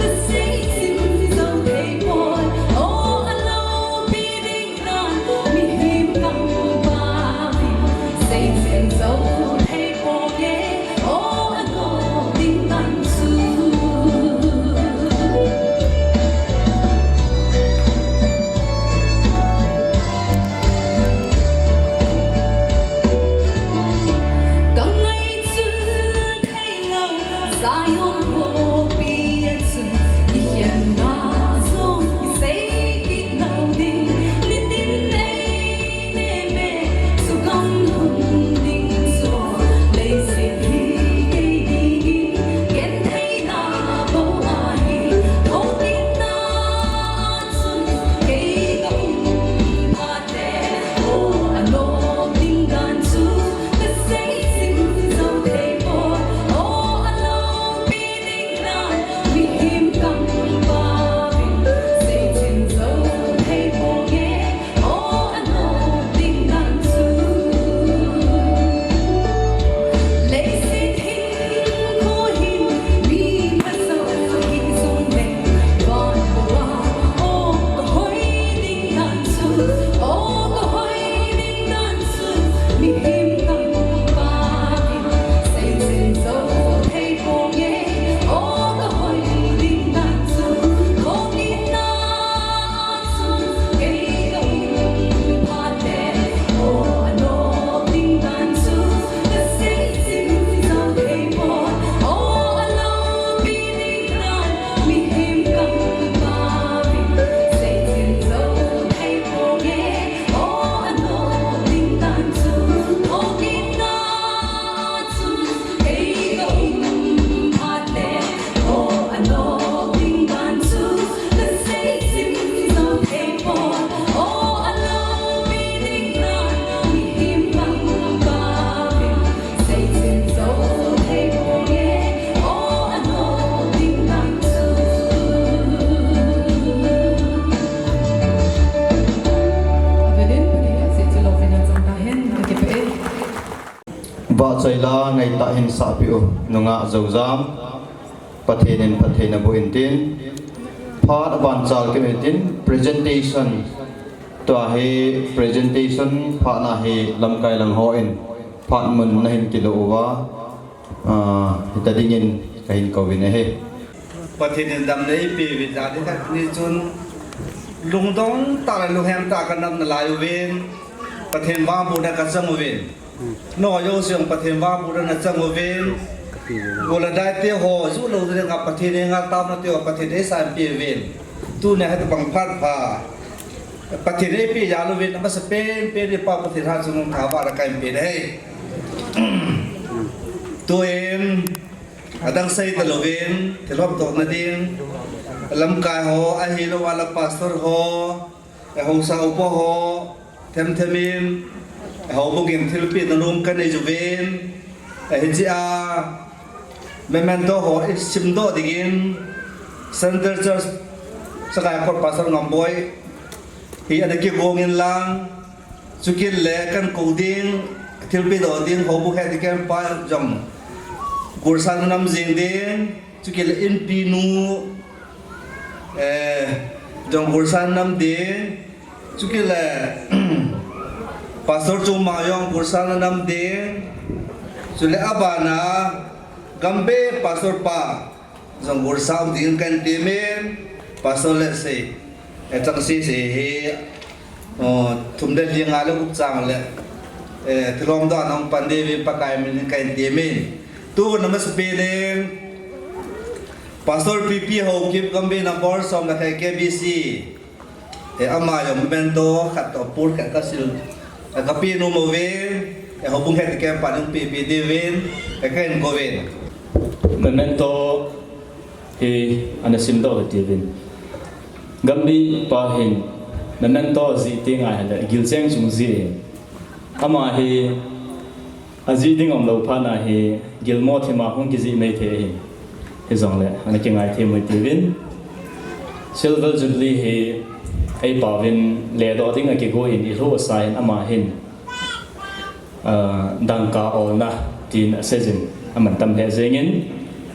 ka sei chin jou thei poi, o a lopi ding dan, mihem kampau in sei chin jou thei pong e, o a nawk ding dan chu. Ka ngaichat thei lou, Zion khopi a chun i khenna jong i sei kit lou ding, nitin nei Vahchoi la ngaitah hin sahpeh u, nungah Zojam, Pathen in phatthei naboh in tin, phat aban chal kit in tin, presentation, tua hi presentation phat na hi lamkai lang hon, phat mun nahin kilo uva, ah, hita dingin kahin kouvin ahi. Pathen in damna eipeh uvin jat ni khat ni chun lungdong tah le lunghem tah kanam nalai uvin, Pathen vangbohna kachang uvin. Nangho jouse jong Pathen vangbohna nachang uvin. Gola dai te ho, ju lo de nga Pathen e nga tam na te ho, Pathen e san pe ven. Tu ne ha ta bang phat pha. Pathen e pe ya lo ven, ma sa pen pe ni pa Pathen ha chu nung tha ba la kai pe ne. Tu em, adang sai ta lo ven, te lop to na ding. Lamkai ho, ahi lo wala pastor ho. E hausa upa ho, them them in, e houbung in thilpeh na nom ka nei uvin, e hiche a memento ho i simdoh dingin, Central Church Sagaikot Pastor Ngamboi hi ana kigong in lang, chukit le kan kou ding, thilpeh doh ding, houbung het ding ken pa jong, Gursan nam jing ding, chukit le inpi nu, Eh, jong Gursan nam ding, chukit le Pastor Chungmang jong Gursan nam ding, chule abana Gambe Pastor pa jong Gursan ding kan timin, Pastor le sei, eh, chang sei sei hi, oh, thum le li nga le gup chang le, eh, thilom doh nong pan ding uvin Pakai min kan timin. Tu na masapen in, Pastor P P Haokip Gambe number som le khat K B C. E ama jong memento khat to pur khat ka sil. Ka pe nom uve. E houbung het ken pa nung pe pe ding uvin. E ka in ko uvin. Memento hi ana simdoh le ti uvin. Gambe pa hin memento jih teng ahile gilcheng chung jih. Ama hi ajih ding umlou phat na hi gilmo thim a hung kijih mai thei ahi. Hijongle, ana kingai thei mai ti uvin. Silver Jubilee hi eipao vin ledoh ding a kigo in i lhu sa hin ama hin, ah, dangka olna tin asei jin aman tam lheh jeng in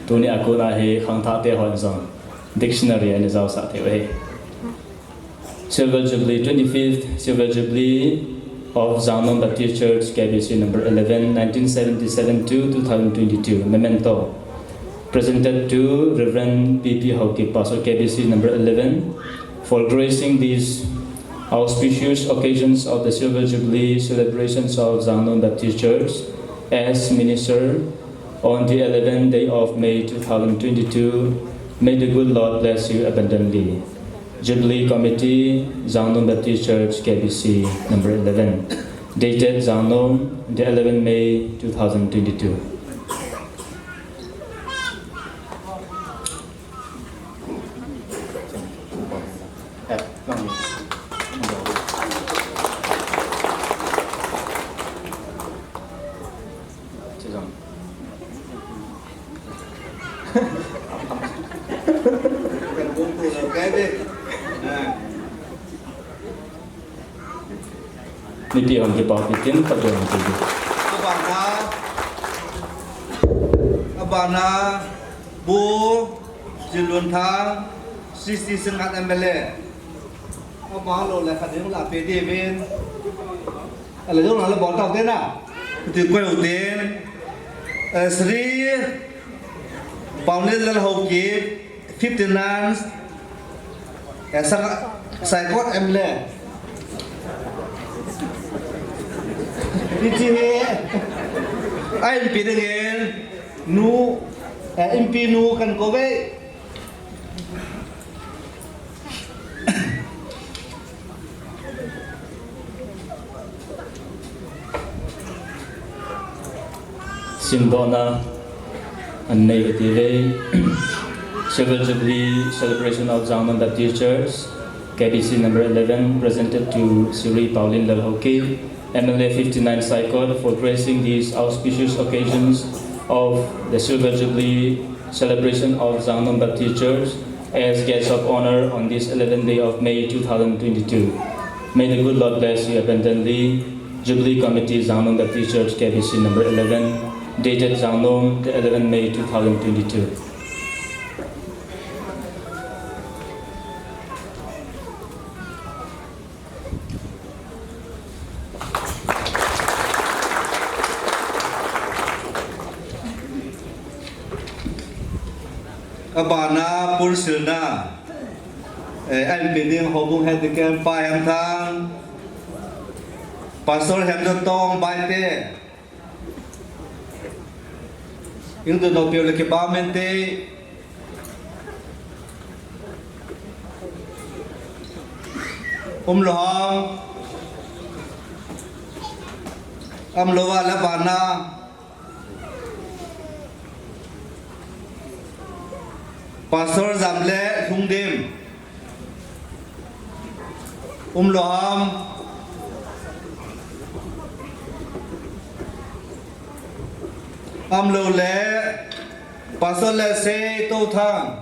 tuni a kon a hi khangthah te hon jong dictionary ana jaosah thei u ahi. Silver Jubilee, twenty-fifth Silver Jubilee of Jangnom Baptist Church, K B C number eleven, nineteen seventy-seven to two thousand twenty-two. Memento. Presented to Reverend P P Haokip, Pastor K B C number eleven, for gracing these auspicious occasions of the Silver Jubilee celebrations of Jangnom Baptist Church as minister on the eleventh day of May two thousand twenty-two. May the good Lord bless you abundantly. Jubilee Committee, Jangnom Baptist Church, K B C number eleven, dated Jangnom, the eleventh May two thousand twenty-two. Mipi hon kipa pi tin, pa don ti. Abana, abana, Bu Jilun Thang, sixty Sengat M L A. Aba lo le khat ding la pe ding uvin. Ala jong la bol tau te na. Ti koi u tin. Eh, Sri Paunil Lal Haokip, fifty-nine. Eh, Sa-, Saikot M L A. Iti hi. Ai pi ding in. Nu, eh, inpi nu kan ko ve. Simdohna an nei kati ve. Silver Jubilee celebration of Jangnom Baptist Church, K B C number eleven, presented to Sri Paulin Lalhoki, M L A fifty-nine Saikot, for gracing these auspicious occasions of the Silver Jubilee celebration of Jangnom Baptist Church as guests of honor on this eleventh day of May two thousand twenty-two. May the good Lord bless you abundantly. Jubilee Committee, Jangnom Baptist Church, K B C number eleven, dated Jangnom, the eleventh May two thousand twenty-two. Abana pursilna, eh, an pe ding houbung head deacon Pa Hemthang, Pastor Hemjotong Baite, Hing dun nopeu le kipah mente. Umlou ham. Umlou a le bana. Pastor Jam le Lhungdim. Umlou ham. Umlou le Pastor le Sei Touthang.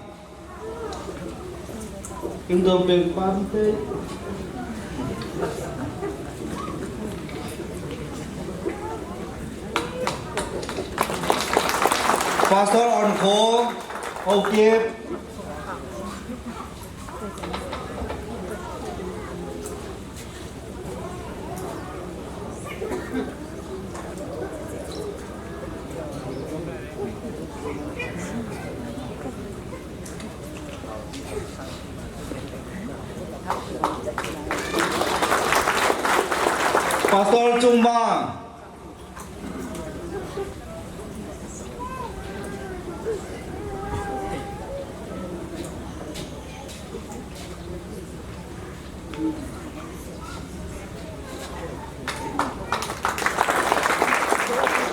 Kingdom pen pante. Pastor Onkho, okay. Pastor Chungma.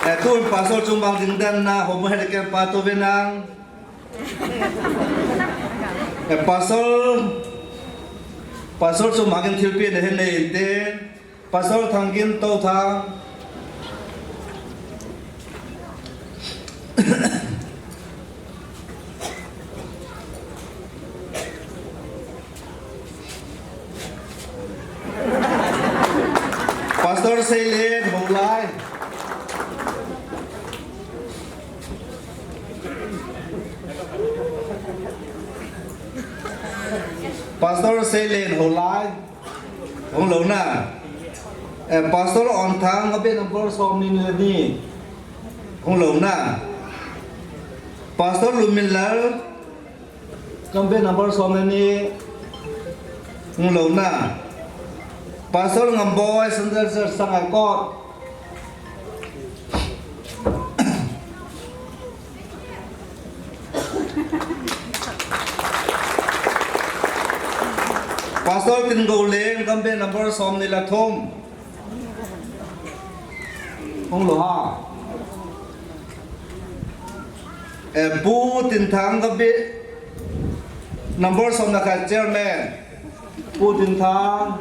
Eh, tun Pastor Chungma ding dan na, homo hele ken pa to venang. Eh, Pastor, Pastor Chungma ken thilpi ne hen ne inte. Pastor Thangkim Touthang. Pastor Seilen Houlai. Pastor Seilen Houlai. Hung lou na. Eh, Pastor Onthang, ka beh number som ni le ni. Hung lou na. Pastor Luminlal, ka beh number som le ni. Hung lou na. Pastor Ngamboi, Sandal Sir Sangaikot. Pastor Tinggouleng, ka beh number som ni le thum. Hung lou ha. Eh, Pu Tinthang, ka beh number som le khat, chairman. Pu Tinthang.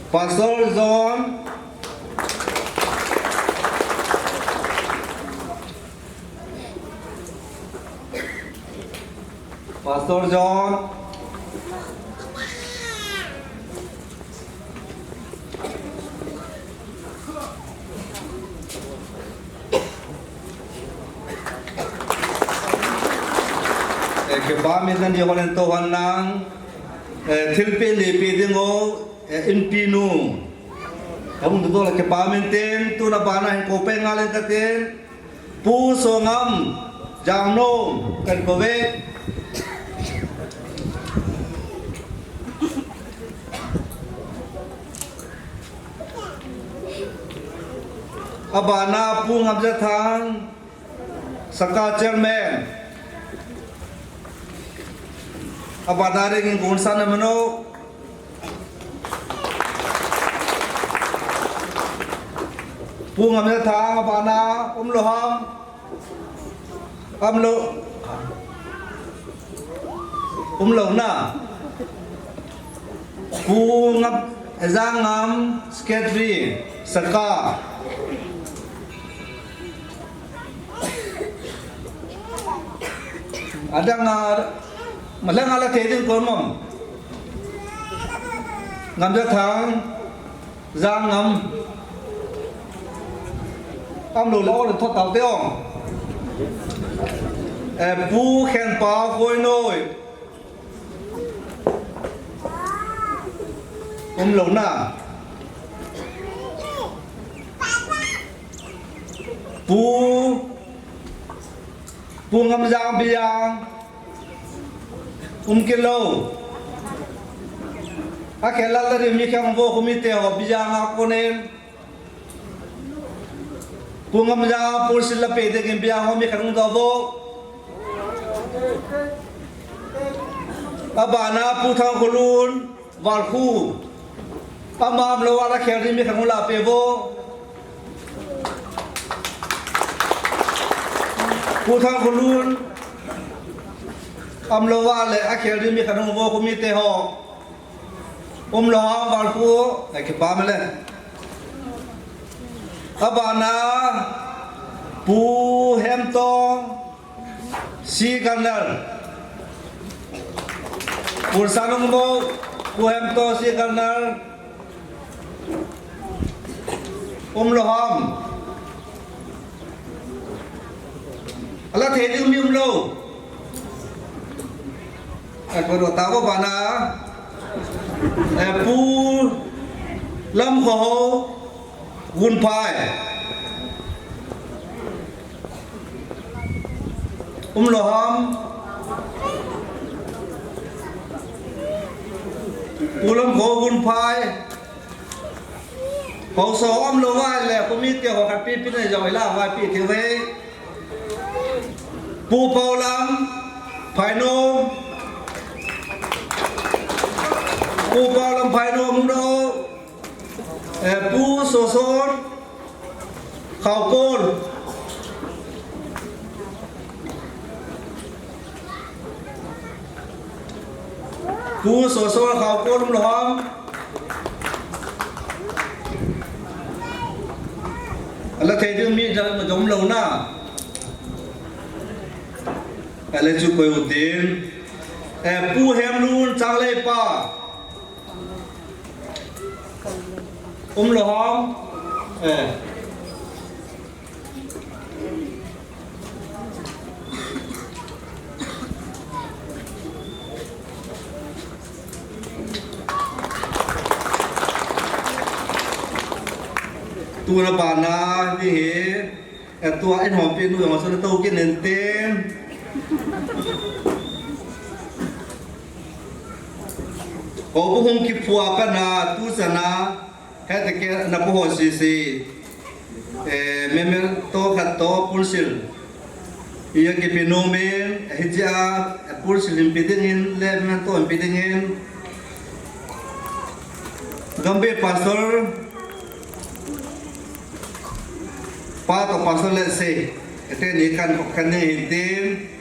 Pastor John. Pastor John. Eh, kipah mente, nangho len to hon nang. Eh, thilpi le pi ding o, eh, inpi nu. Hung dodol kipah mente, tuna bana hin kou peng ngal len katin. Pu Songam Jangnom, kan kou ve. Abana Pu Ngamjathang, Saka chairman. Abana ring in kun sana mano. Pu Ngamjathang, abana, umlou ham. Umlou. Umlou na. Pu Ngam, Jangam, secretary, Saka. Adang a, malang ala te ding kon mom. Ngamjathang, Jangam. Umlou le ol thot tau te ong. Eh, Pu Khenpao Koinoi. Umlou na. Pu, Pu Pu Ngamjang Bijang, um kit lou. Akhel lal ta ding mi khat vo, committee ho Bijang a konin. Pu Ngamjang a Pu Silna pe dingin Bijang ho mi khat hung doh vo. Abana Pu Thangkholun, Valkhu. Ama umlou a le akhel ding mi khat hung lah peh vo. Pu Thangkholun. Umlou a le akhel ding mi khat hung vo, committee ho. Umlou ham Valkhu, na kipah mele. Abana Pu Hemtong, C Colonel. Pu Sanungmo, Pu Hemtong, C Colonel. Umlou ham. Alah thei ding mi umlou. Ai, ko do ta ko bana. Eh, Pu Lamkhohao Gunphai. Umlou ham. Pu Lamkhohao Gunphai. Haosa umlou a le, committee ho khat pi pi nei jong ila, vai pi thei ve. Pu Paolam Phainom. Pu Paolam Phainom no. Eh, Pu Soson Khaokol. Pu Soson Khaokol umlou ham. Alah thei ding mi dang umlou na. Alah chu koi u tin. Eh, Pu Hemlun Changleipa. Umlou ham. Eh. Tuna bana ni he, eh, tua in hom pe nu jong sa to kin nen ten. Ko bu hung kiphua ka na tu sana. Hete ke na pu ho sisi, eh, memento khat to punsil. Iya kipe nom in, eh, hichea, eh, punsil in pe dingin, le memento in pe dingin. Gambih Pastor, pa to Pastor le se, ete ni kan, kan ni hintin.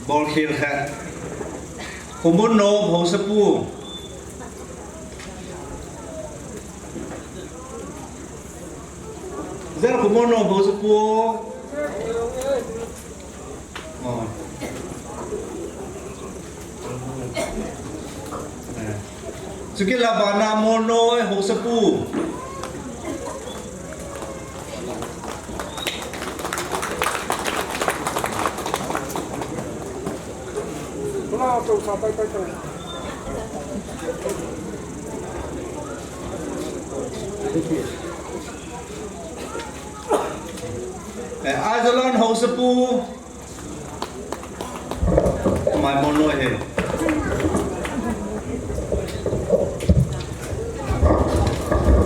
Bol khel khat. Khomon nom haosapu. Zel Khomon nom haosapu. Oh. Eh. Chukit le abana Molnoi haosapu. Eh, Ajalon haosapu. Mai Molnoi he.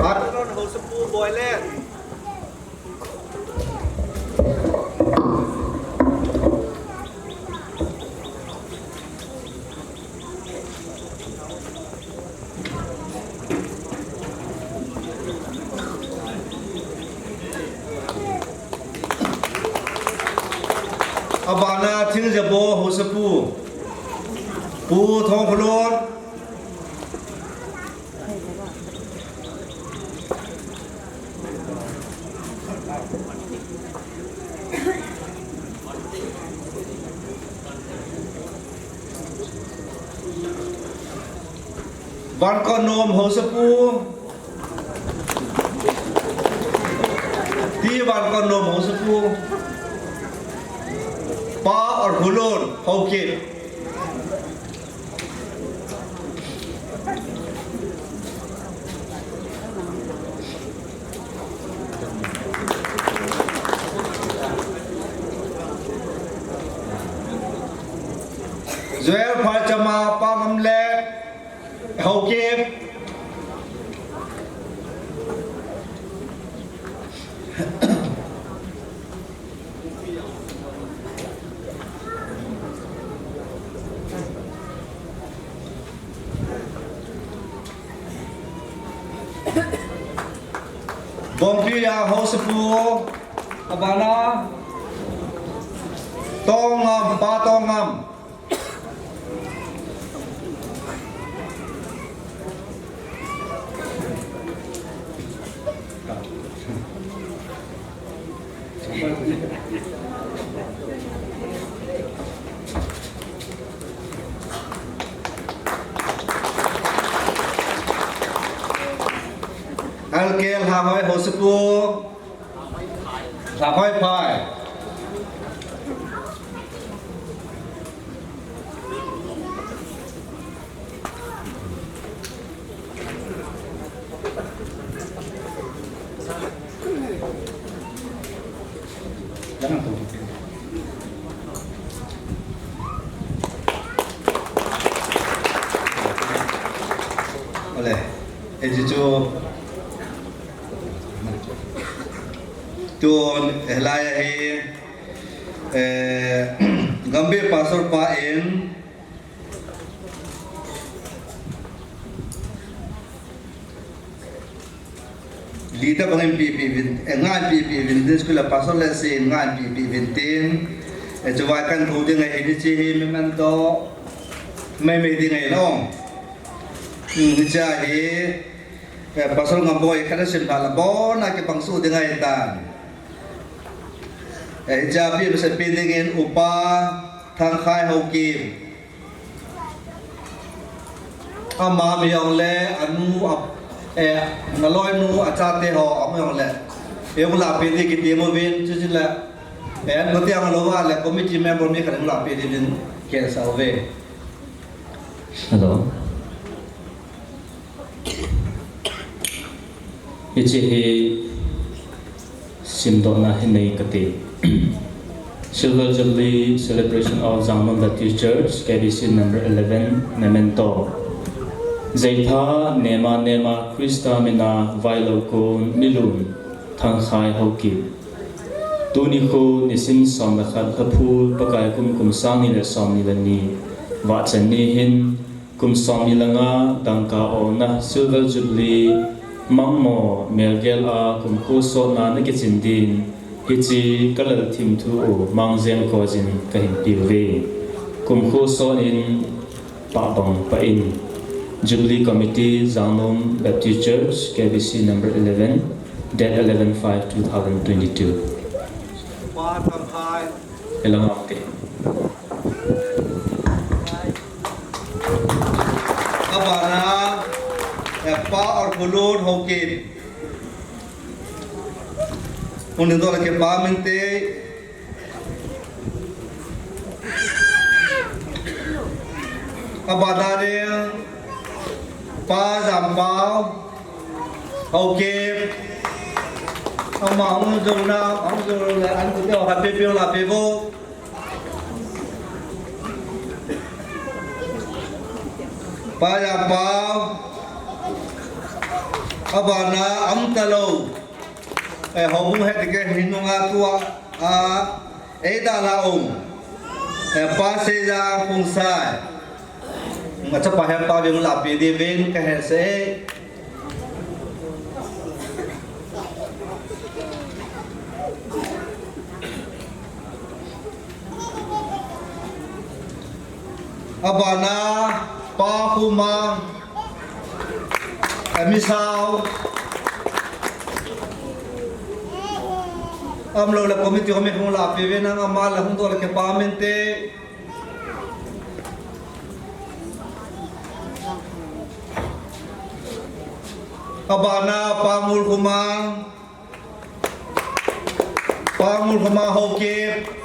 Ajalon haosapu Boilen. Abana Thingjabo haosapu, Pu Thongkholun. Vankot nom haosapu. Ti Vankot nom haosapu. Pa Orkholun Haokip. Joel Phaichama, Pangam le Haokip. Bongpi a Hausapu, abana Tongam, Pa Tongam. Alkel Hahoi Hausapu. Hahoi Phai. Ole, eji chu tun helai hi, eh, Gambih Pastor pa in Leader bang in pipi vin, eh, nga in pipi vin, din school a pastor le si in nga in pipi vin tin. Eh, chu vai kan thu ding ahi, hiche hi memento mai mai ding ahi lou. Hmm, hiche hi, eh, Pastor Ngamboi khat a sim phat la bon a kipang suh ding ahi tan. Eh, hiche pi masa pi ding in Upa Thangkhai Haokip. Ama mi jong le, anu, a, eh, naloi nu, achate ho, ama jong le. Eung la pe di kiti mo vin, chu chu le. Eh, no ti ang lo va le, committee member mi khat la pe di vin, ken sa ve. Hello. Hiche hi simdohna hi nei kati. Silver Jubilee Celebration of Jangnom Baptist Church, K B C number eleven, memento. Jeitha nema nema Krista mina vailou kon milun Thangkhai Haokip. Tuni khu nisim som le khat Lhaphul Pakai kum kum sang ni le som ni le ni. Vahchan ni hin Kum som ni le nga dangka olna Silver Jubilee mangmo melgel a kumkho sotna na kichin din hiche ka lal thim thu u Mangjeng Kojin ka hin piu ve. Kumkho sot in pah bang pah in. Jubilee Committee, Jangnom Baptist Church, K B C number eleven, date eleven five two thousand twenty-two. Pa Tangkhai. Elang ate. Abana, eh, Pa Orkhulun Haokip. Unin dol ke pa mente. Abana ding, Pa Jampao Haokip. Ama hung jona, hung jona, an tu ke ha pe pe la pe vo. Pa Jampao, abana am talou. Eh, houbung het ke hin nunga tua, a, ei da la um. Eh, Pa Seijang Khongsai. Nga chapa he pa veng la pe di ven ka he se. Abana, Pa Khumang, Amisao, amlo le committee ho mi hung la pe ve nang ama le hung dol ke pa mente. Abana, Pa Ngul Khumang, Pa Ngul Khumang Haokip.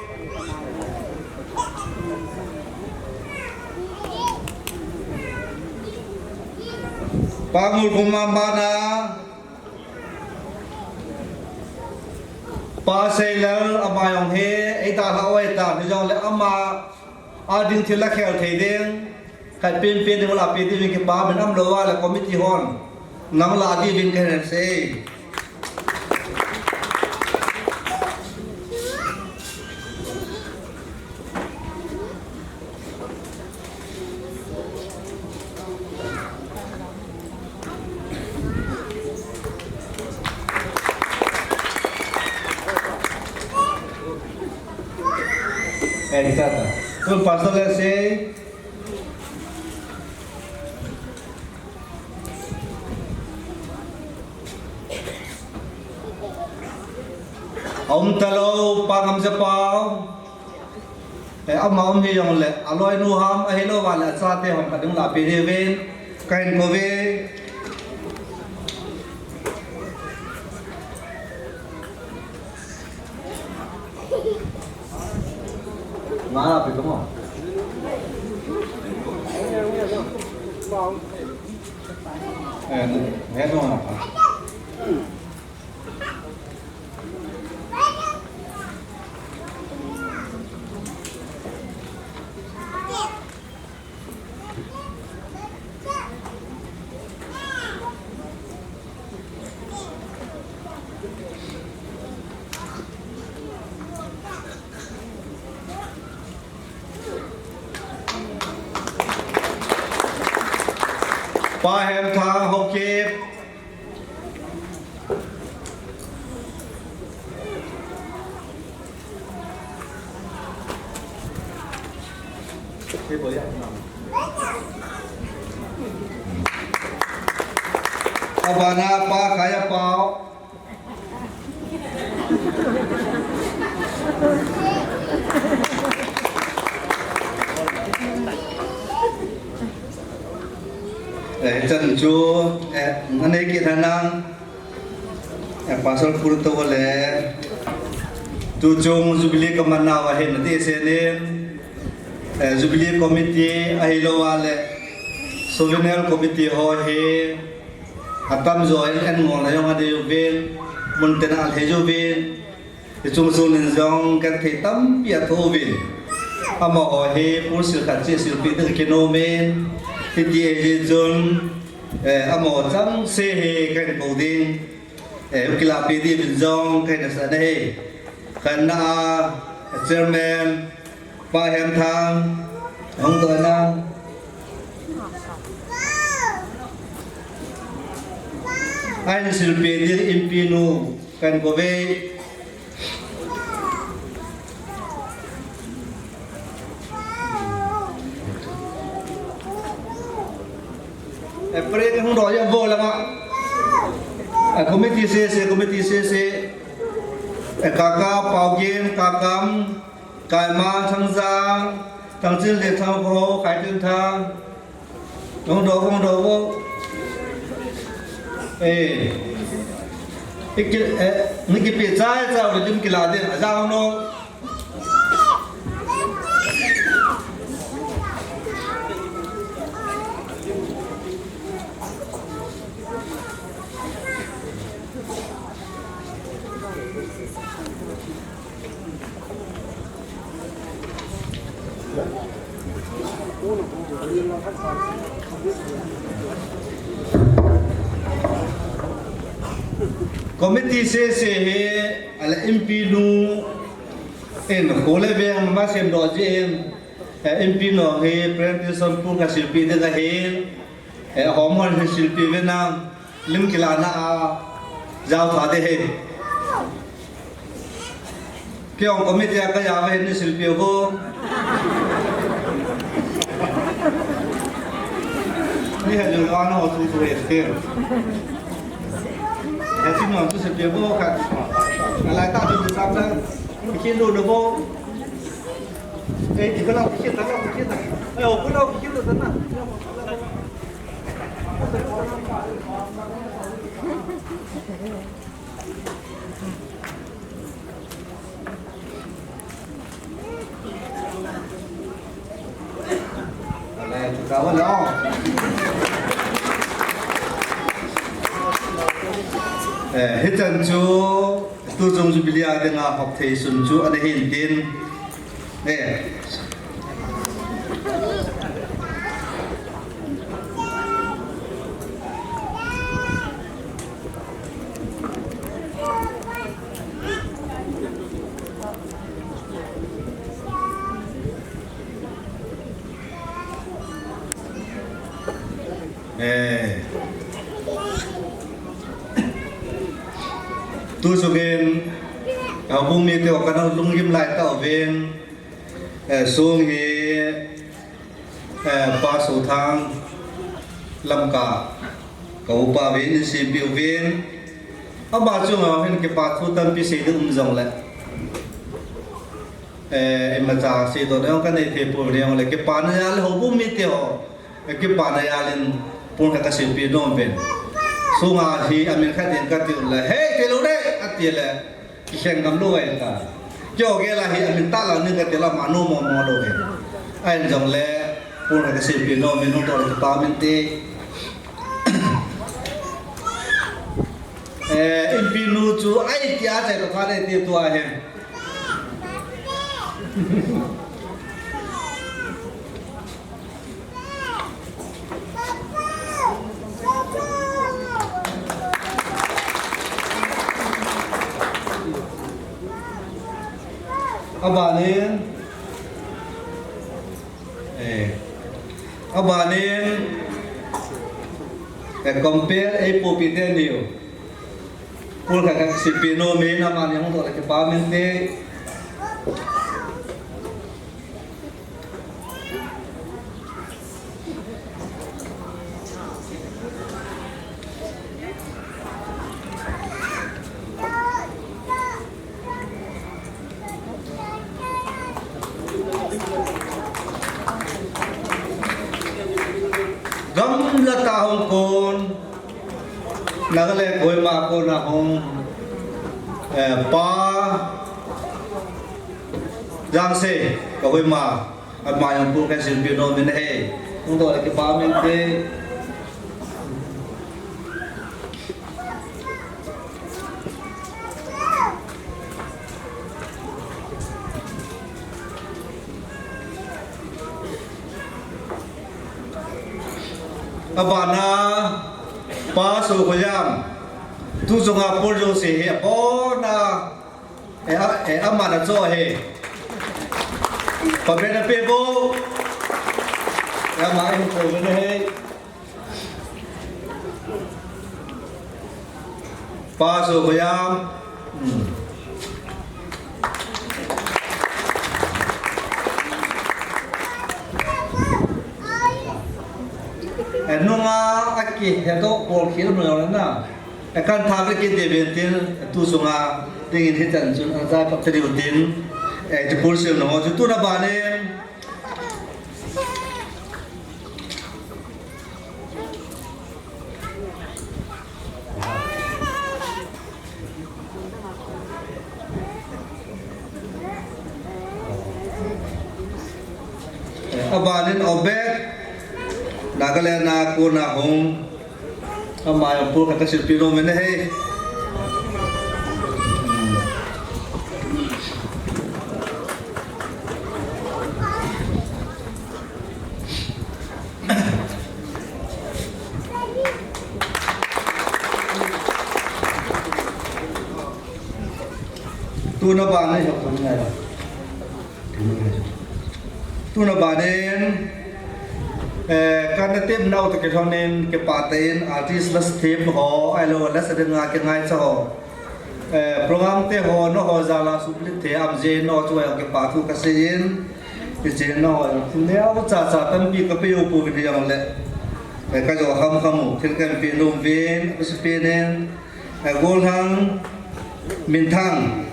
Pa Ngul Khumang bana. Pa Seilal ama jong he, ei ta la oi ta, ni jong le ama. A ding thil la khel thei ding, khat pen pen ding la pe ding kipa min um lou a le committee hon nang la ding ding ka he sei. Eh, kita ta. Tun pastor le sei. A um talou, Pa Ngamjapau. Eh, ama um hi jong le, a loinu ham, ahilou vale, a chate ham ka ding la pe ding uvin, ka hin kou ve. Nga la pe ka mo. Eh, eh, no, no. Pa Hemthang Haokip. Abana Pa Khaiyapau. Eh, chan chu, eh, nanei kit hanang, eh, Pastor Purto le, tuchung Jubilee ka man nau ahin, ati senin, eh, Jubilee Committee ahilou vale, Souvenir Committee ho hi, atamjo in, en ngol na jong adei uvin, mun tena alhei uvin, Hiche chungchang in jong kathei tampi athoh uvin. Amaho hi pulsil khat cheh silpeh ding kinom in. Hiti ahi chun, eh, amaho chengse hi kahin kou ding. Eh, kilapi ding uvin jong kahin asah e. Khatna a, chairman, Pa Hemthang, hung doh in lang. Ahin silpeh ding Inpi nu, kahin kou ve. Eh, pare hung doh a vo langa. Eh, committee sese, committee sese. Eh, Kaka, Paugim, Kakam, Kaima, Thangjang, Thangchinlhing, Thangkho, Khaitintha. Hung doh, hung doh vo. Eh. Iki, eh, ni kipe chai chai le dim kila ding, ajao no. Committee sese hi, ahile Inpi nu, in, kho le veng ma semdoh jin, eh, Inpi nu hi presentation pum kasilpeh ding ahin, eh, hom hon hin silpeh uvin lang. Lim kilana a jao tha ding ahi. Kei jong committee a kajao ahin, nei silpeh uvo. Ni he jong ana ho chu chu he te. He chu no chu silpeh uvo khat. Nalai tah chu sam na. Kikhel lou uvo. Ei, kikhel lou, kikhel lou, kikhel lou. Ei, o, kikhel lou, kikhel lou na. Eh, hichan chu tuchung Jubilee a dinga hop thei sun chu ana hin tin. Eh, Eh. Tu sungin, houbung mite ho kana lunggim lai tauvin, eh, sung hi, eh, Pa Sothang Lamka, ka upa uvin, in sempeh uvin. Ama chunga hin kipa thu tampi sei ding um jongle, eh, imacha seidoh ding kanei thei pouvin jongle, kipana jal in houbung mite ho, eh, kipana jal in pon khat ka sempeh nom uvin. Sunga hi amin khat in kati ule, "Hei, ti lou de," ati le, kikhen ngam lou ahi ta. Keiho gel a hi amin tah lang ning kati le, ama nom mo mo lou ahi. Ahin jongle, pon khat ka sempeh nom uvin, hung doh le kipa um inte. Eh, inpinu chu ahi tia chai ta phat e ti tua hi. Abanin, eh, abanin, eh, compare, eh, popi teni u. Pon khat ka sempeh nom uvin, amani hung doh le kipa um inte. Gamla tah a hung kon, Nagaland Kohima a kona hung, eh, Pa Jangse, Kohima, ama jong pon kahin sempeh nom uvin ahi. Hung doh le kipa um inte. Abana, Pa Sokhoyam, tu chunga pon jouse hi abona, eh, a, eh, amana cho ahi. Pabena pe bou. Eh, ama in ko bena ahi. Pa Sokhoyam. Hmm. Eh, nunga akihedoh bol khel lou na. Eh, kan tha ve kit ding uvin tin, tu chunga dingin hitan chun, an jai pap te diu tin, eh, ti pul sil na ho chu tuna banin. Abanin Obed, Nagaland a kona hung, ama jong pon khat ka sempeh nom uvin ahi. Tuna banin, tuna banin, eh, kana tepnau toh kilhonin, kipah tah in, artist la sa them ho, ahilou la sa dinga kingaicha ho. Eh, program te ho, nangho jal a suhlit thei a um jeh in nangho chu jong kipa thu kasei in, hiche nangho jong thil neocha cha tampi kapeh u pouvin hijongle, eh, kajo hamkham u, thil kahin peh nom uvin, kahin peh nin, eh, Golhang Minthang.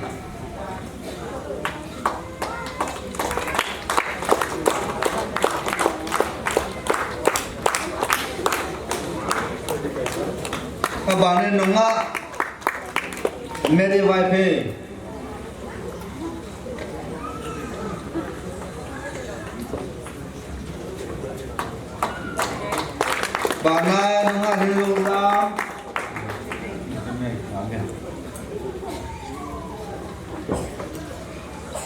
Abanin nungah Mary Vaiphei. Bana nungah Lhingloulam.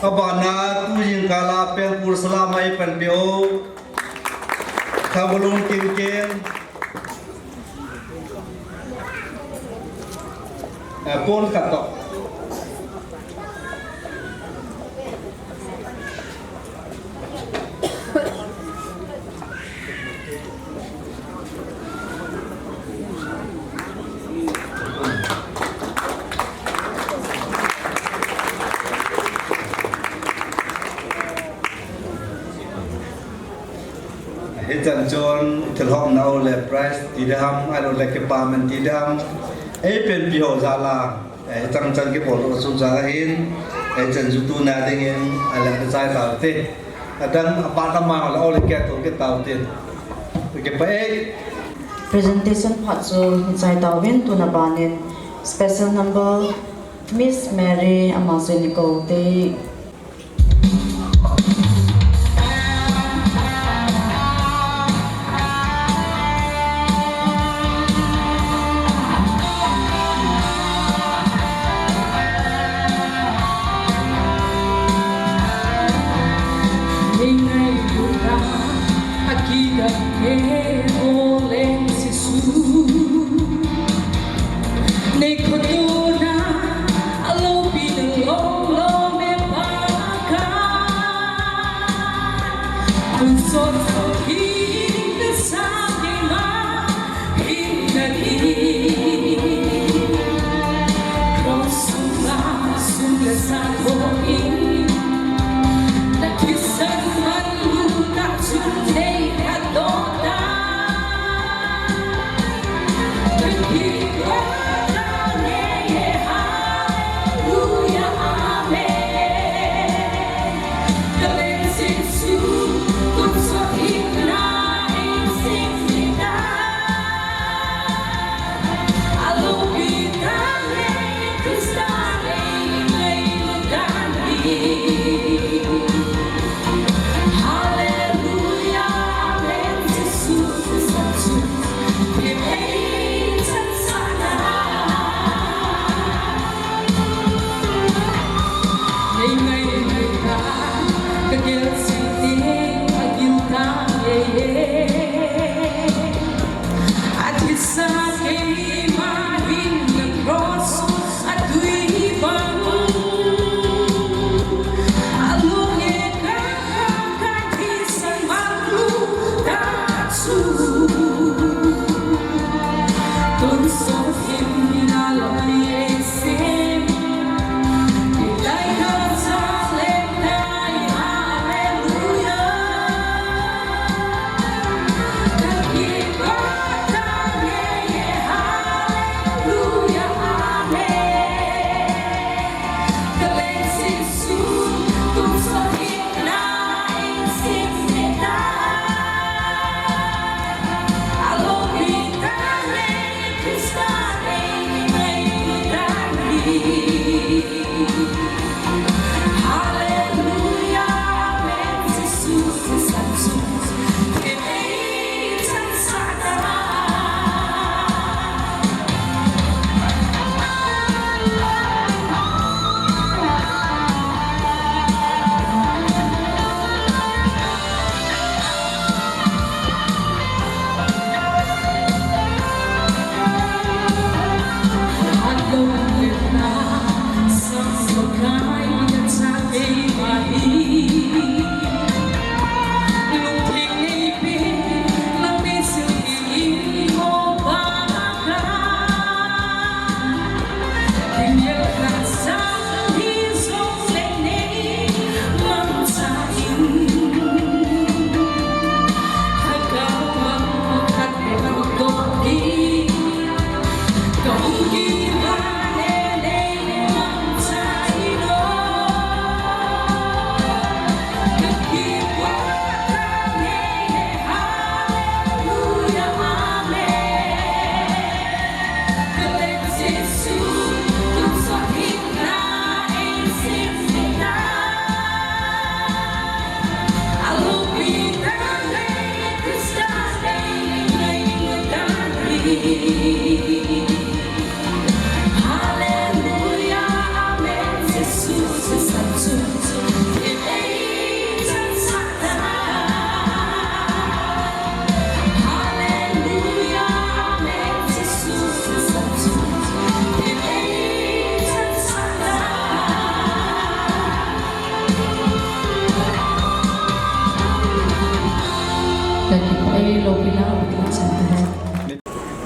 Abana tu jingkah a pengpur salam a eipanpi u Thabolung Kingking. Eh, pon khat toh. Hichan chun thilhomna le prize ti ding ham, ahilouleh kipaman ti ding ham, ei penpi ho jal a, eh, hichan chan kibol u chu jal ahin, eh, hichan chu tuna dingin, eh, le kichai tau te. Adang apat lam a le ole ke to ke tau te. Kipah e. Presentation phat chu hichai tauvin, tuna banin special number Miss Mary ama chu ni ko te.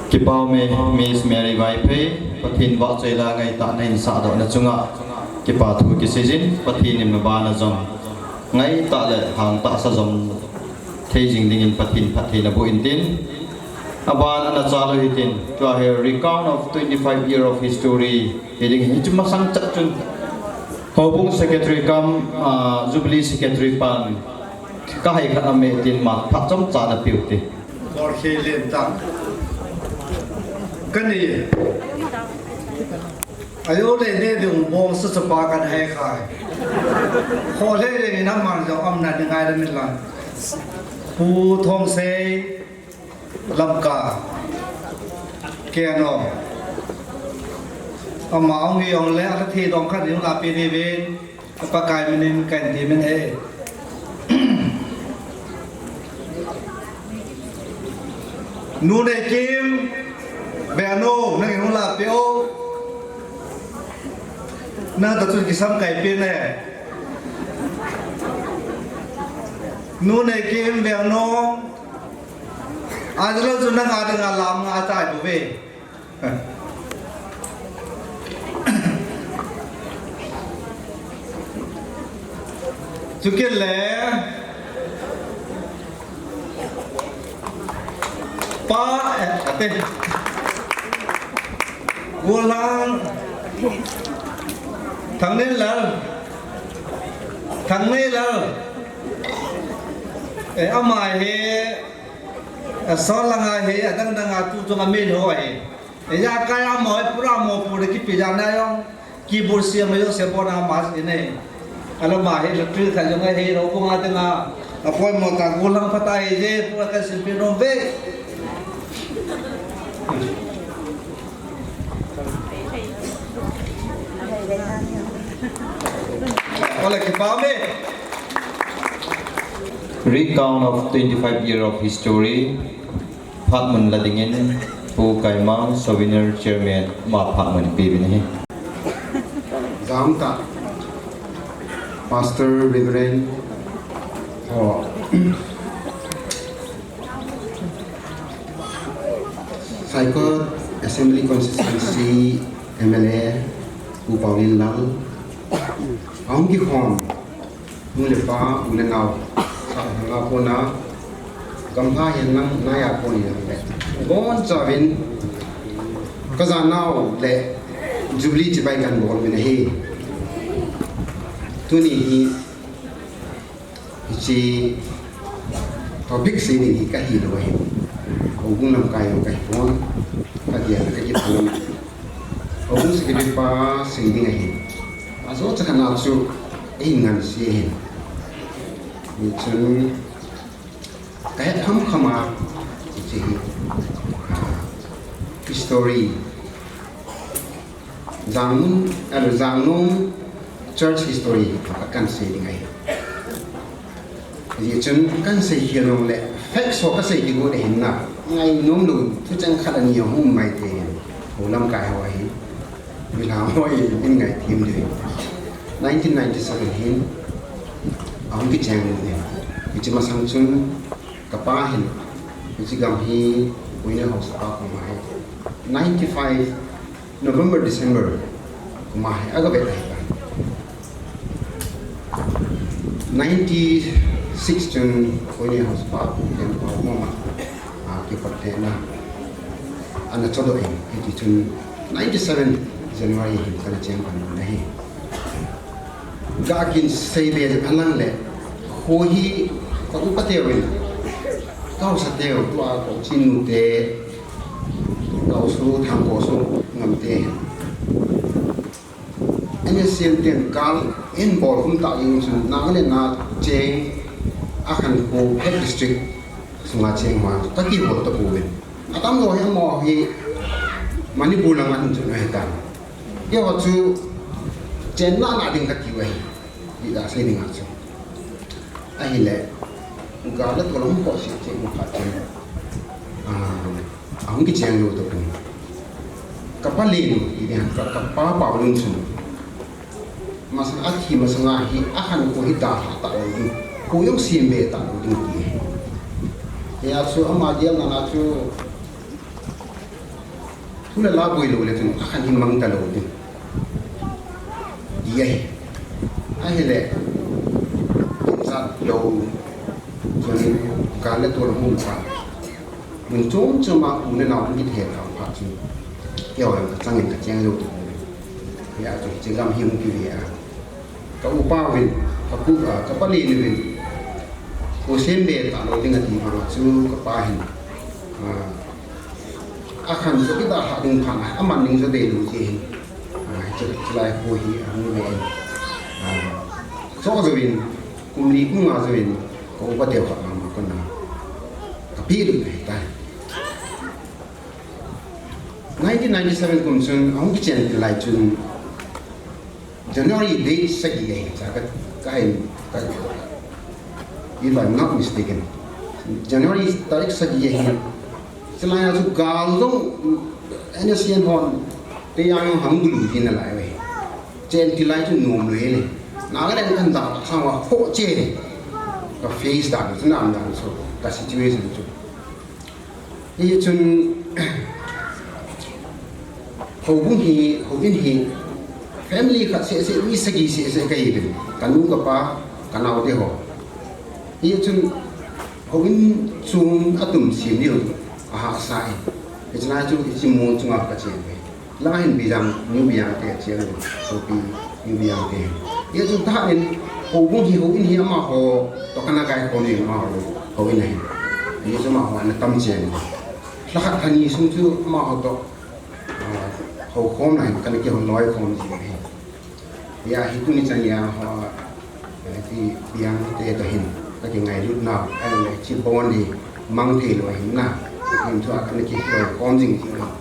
Kipah e, Miss Mary Vaiphei, Pathen vahchoila ngaitahna in sahdohna chunga kipa thu kiseijin, Pathen in mabana jong ngaitah le hangtah sa jom thei jing dingin Pathen phatthei naboh intin. Aban ana chal u hitin, tua hi recount of twenty-five year of history hi ding, hichu masang chat chun Houbung Secretary cum, ah, Jubilee Secretary pan kahai khat aum e tin, ama phat chomcha napeh u hite. Bol khel len ta. Kani. Ajo le ne ding bol sa sa pa kan hai khai. Kho le le ni nam man jo am na ding ai la min la. Pu Thongse Lamka. Keno. Ama ong hi ong le, ala thi dong khat ni la pe ni ve. Pakai minin kan ti min e. Nu Neikim Vengnom, nang hung la pe o. Nang ta chun kisam kai pe ne. Nu Neikim Vengnom. Ajalo chun nang a ding a lam nga tai bu ve. Chukit le pa, eh, ate. Golang Thangneilal. Thangneilal. Eh, ama hi, eh, sol langa hi, adang danga tu chunga min ho hi. Eja kaya mo, pura mo, pura kipi jana jong, keyboard siam jong, siam pona mas ine. Ala ma hi, la tri kha jong hi, lo ko nga te nga. Apoi mo ta, gulang pata hi je, pura ka silpi rom ve. Ole kipa me. Recount of twenty-five year of history. Phatmun la dingin Pu Kaimang, Souvenir Chairman, ama phatmun pe uvin ahi. Jam ta Pastor, Reverend, ho, Saikot Assembly Constituency M L A, Pu Paulin Lal, ahung kikhom nu le pa, u le nao, sa hanga pona, gamla hihen lang naya pon hihen le. Bonchauvin, kajanau le Jubilee chibai kan bol uvin ahi. Tuni hi, hiche topic sei ding hi kahi lou ahi. Houbung lamkai jong kahi pon, kagel kakipan. Houbung Secretary pa sei ding ahi. Ajo chakhat na chu, ei ngan se ahi. Hichun, kahet hamkham a, hiche hi, ah, history. Jangmun, ah, Jangnom Church history, kakan sei ding ahi. Hichun kan sei khel nung le, facts ho kasei kigot ahin na. Ngainom lou, thucheng khat ani ahung um mai te. Ho lamkai ho ahi. Milang ho in, in ngaithem diu. Nineteen ninety-seven hin, ahung kicheng u ahi. Hiche masang chun, kapa hin, hiche gam hi, Koinei haosa pa kum ahi. Ninety-five, November, December, kum ahi, aga vet ahi ta. Ninety-six chun Koinei haosa pa, Pu Kempa mama, ah, kipatna ana chodoh in, hiti chun ninety-seven January hin kana cheng pan ahi. Ga kin sei be je phalang le, kho hi ka upa teu in, ka haosa teu, tua ka u Chinu te, ka u Su, Thangko Su, Ngam te. N S C N ten kal in bol khum ta in chun Nagaland a cheng a khankho Phek District sunga cheng ma ta kihol ta pouvin. Atam jo hi amaho hi Manipur langa hin chun ahitan. Keiho chu chenna na ding kati u ahi. Ti da sei ding a chu. Ahile, ga le tolom ko si che mo kha che. Ah, ahung kicheng jou tapon. Kapa Lenu, ti ding ka, kapa Paulun chun. Masang athi masanga hi, akhankho hi dalha talou ding. Kho jong sem be talou ding ti. Hia chu ama dialna na chu, thu le la boi lou le chun, akhan hi mang talou ding. Ti ahi. Ahile, insat lou. Chun gal le tol hung pha. Mun chom chom a u le nao hung kithe pha pha chun. Keiho jong ka chang in ka cheng jou tu. Hia chu hiche gam hi hung kive a. Ka upa uvin, ka pu, ah, ka palen uvin. Ko sem be ta lou ding ati vang chu ka pa hin. Ah, akhan chu kida ha ding pha na, aman ding chu dei lou che hin. Ah, hiche, hiche lai ko hi ahung ve in. Ah, cho jouvin, kum li kum nga jouvin, ka upa teu khat mama kona. Ka pi lut nei tai. Nineteen ninety-seven kum chun, ahung kichen lai chun, January date sagi ahi, cha ka, ka hin, ka, if I'm not mistaken. January tarik sagi ahi. Chulai a chu gal jong, N S C N hon, te yang hung bulu hin alai ve. Chen tilai chu nom lou le. Nagaland kan da sang wa ho che le. Ka face dan chu nam dan chu, ka situation chu. Hichun, houbung hi, houin hi, family khat seh seh, mi sagi seh seh kahi uvin. Ka nu ka pa, ka nao te ho. Hichun, houin chung atum sem diu, ahahsa e. Hichun a chu, hiche mol chunga ka chen ve. Langa hin Bijang, New Bijang te a cheng, sopi New Bijang te. Hia chu tahin, houbung hi, houin hi amaho, toh kana kai khom in amaho, houin ahi. Hia chu amaho ana tam cheng. Lha khat lha ni sung chu amaho toh, ah, houkhom na hin, kana kihon loi khom ji ahi. Hia hi tuni chan hia ho, eh, ti Bijang te toh hin, ka kingailut nau, ahile, hiche bond hi, mang thei lou ahin na. Hin chu a kana kiloi khom jing ji ahi.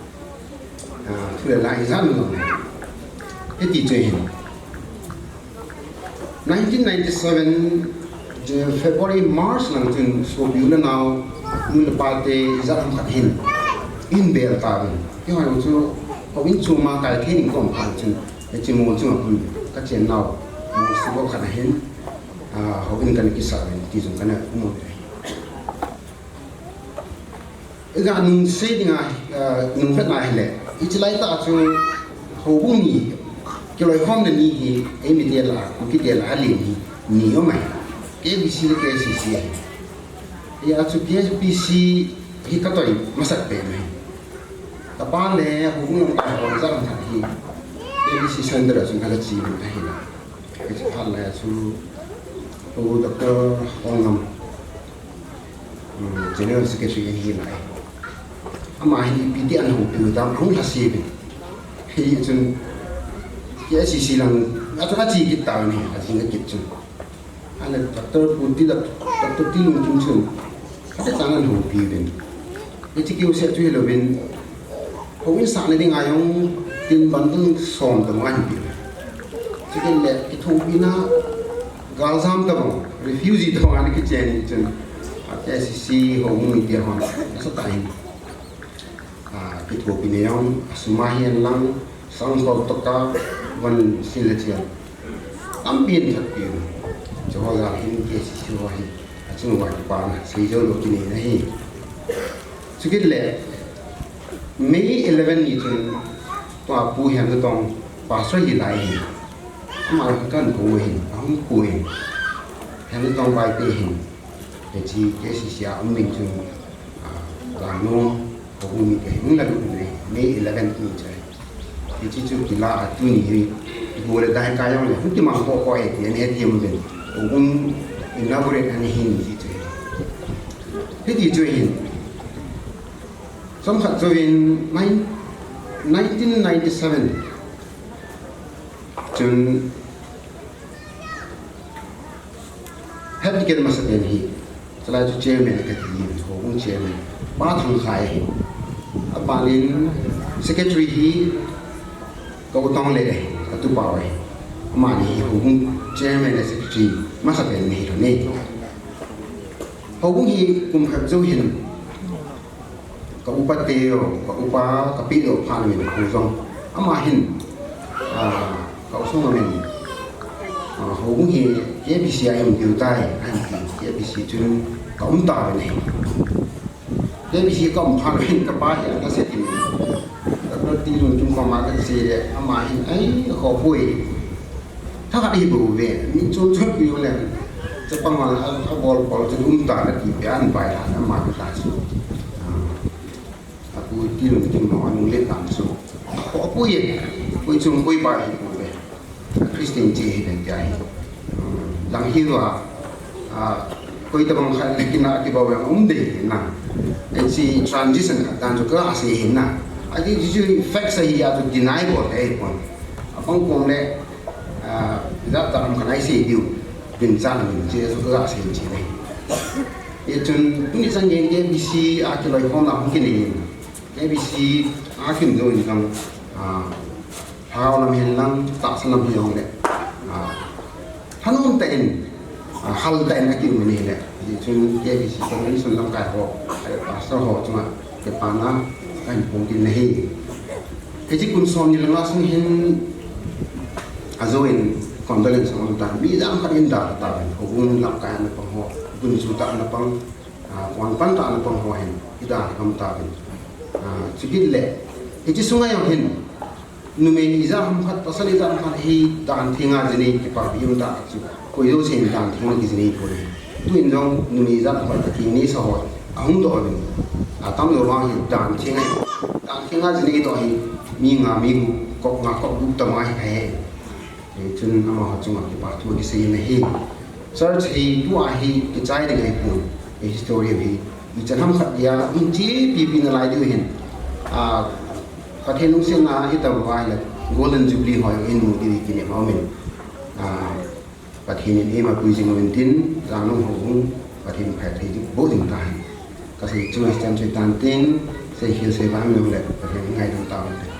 Ah, thu le la ijat um jong le. Hiti chu hin. Nineteen ninety-seven, Jan-, February, March lang chun sopi u le nao, nu le pa te ijat ham khat hin. Hin bel tauvin. Keiho jong chu, houin chunga kai thei ding ka um phat chun. Hiche mol chunga um. Ka chen nau. Mol sibol khat ahin. Ah, houin kana kisa uvin. Ti jong kana um u ahi. Iga nung sei dinga, ah, nung vet na hile. Hiche lai tah chu houbung ni, kiloikhomna ni hi, eimi te lah a, Kuki te lah a alen hi, ni um ahi. K B C le K C C ahi. Hia chu K B C hi ka toi masat pen ahi. Ka pa le houbung lamkai ho jat ham khat hi, K B C center a chun ka la che uvin ahi la. Hiche phat lai a chu, Pu Doctor Hongam, um, General Secretary ahi lai. Ama hin ipi ti ana houpiu tam, ahung lhase uvin. Hichun, K C C lang, a chu ache kit tauvin ahi, ajing akit chun. Ahile Doctor Pu Ti, Doctor T. Lungkim chun, khat chan ana houpi uvin. Hiche keu seh chu hilouvin, houin sahna dinga jong tin bundle som tobang ahin pe. Chukit le, kithopina galjam tobang, refugee tobang ana kichen chun, a K C C houbung mite hon, nasatah in, ah, kithopina jong, asum a hihen lang, sangkhol toh ka, von sil le chian. Tampi in thatpi u. Chuho jal hin K C C ho hi, achung uva kipana, seijou lou kinei na hi. Chukit le, May eleven ni chun, tua Pu Hemjatong pastor hi lai hi. Ama kan pu hin, ahung pu hin. Hemjatong Vaiphei hin. Hiche K C C a um in chun, ah, Langnom, houbung mite hin hung lalut in ahi, May eleven ni chu ahi. Hiche chu kila a tuni hi, go le dai ka jong le, hung kimang popo e ti, ana hethem uvin. Houbung inaugurate ana hin ti chu ahi. Hiti chu ahin. Chomkhat jouvin nine, nineteen ninety-seven chun, Head Deacon masapen hi, chulai chu chairman kati, houbung chairman. Pa Thangkhai ahi. Apanin secretary hi ka u Tonglei ahi, ka tupau ahi. Amani hi houbung chairman le secretary masapen ahi lhon e. Houbung hi kum khat jou hin, ka upa teu, ka upa, ka pi teu phat in khu jong. Ama hin, ah, ka u Songam in, ah, houbung hi K B C a um diu tai, ahin ti, K B C chun ka um tauvin ahi. K B C ka um phat in ka pa hi ana seiyin. Doctor T. Lungkim koma ka che le, ama hin, ai, kho poi. Thakhat hi bou ve, mi chom chom pi u le. Chapang a, a, a bol bol chu um ta na ti pe an bai la na ma ta chu. A, a pu ti lun ti mo an le tan chu. Ko pu ye. Ko chung ko bai hi ko be. Christian che hi be ti ai. Lang hi wa. A, ko ta bang khan le kina ki ba wa um de na. Ai si transition ka tan chu ka ase hi na. Ai ti chu facts a hi ya chu deny bol te ko. A bang ko le, a, za ta ram khan ai se diu. Bin chan min che chu ka se che ne. Ye chun tuni chang gen K B C a ki loi hom na hom ki ne. K B C a kin do in kang, a, hao lam hin lang, ta sa lam hi hong le. A, thanom ta in, a, hal ta in a ki um ni le. Ye chun K B C convention lam kai ho, a, pastor ho chunga, ke pa na, kan pung tin na hi. Ke ji kun som ni lang a sung hin, a zo in, condolence on ta, mi jam khat in da ta, ko gun lam kai na pang ho, gun su ta na pang, a, wan pan ta na pang ho hin, i da kam ta bin. A, chukit le, hichi sunga jong hin, numei ijat ham khat, pasal ijat ham khat hi dan thenga jini kipa bim ta chu. Koi josen dan thenga kijini poi. Tuin jong numei ijat ham khat kini sa ho, ahung doh bin. A tam jo vang hi dan thenga, dan thenga jini doh hi, mi nga mi gu, kop nga kop gu ta ma hi he. Chun amaho chunga kipa thu kisei na hi. Church hi tua hi kichai ding ahi pon. History hi ichan ham khat dia, um chi pi pi na lai diu hin. A, Pathen lungsetna hi ta vai le Golden Jubilee ho in mu diu kinem aum in. A, Pathen in eima pui jing uvin tin, jang nung ho hung, Pathen phat thei ding bou ding ta hi. Ka sei chu chan chu tan tin, sei khel sei va mi le, Pathen ngai ding ta uvin tin.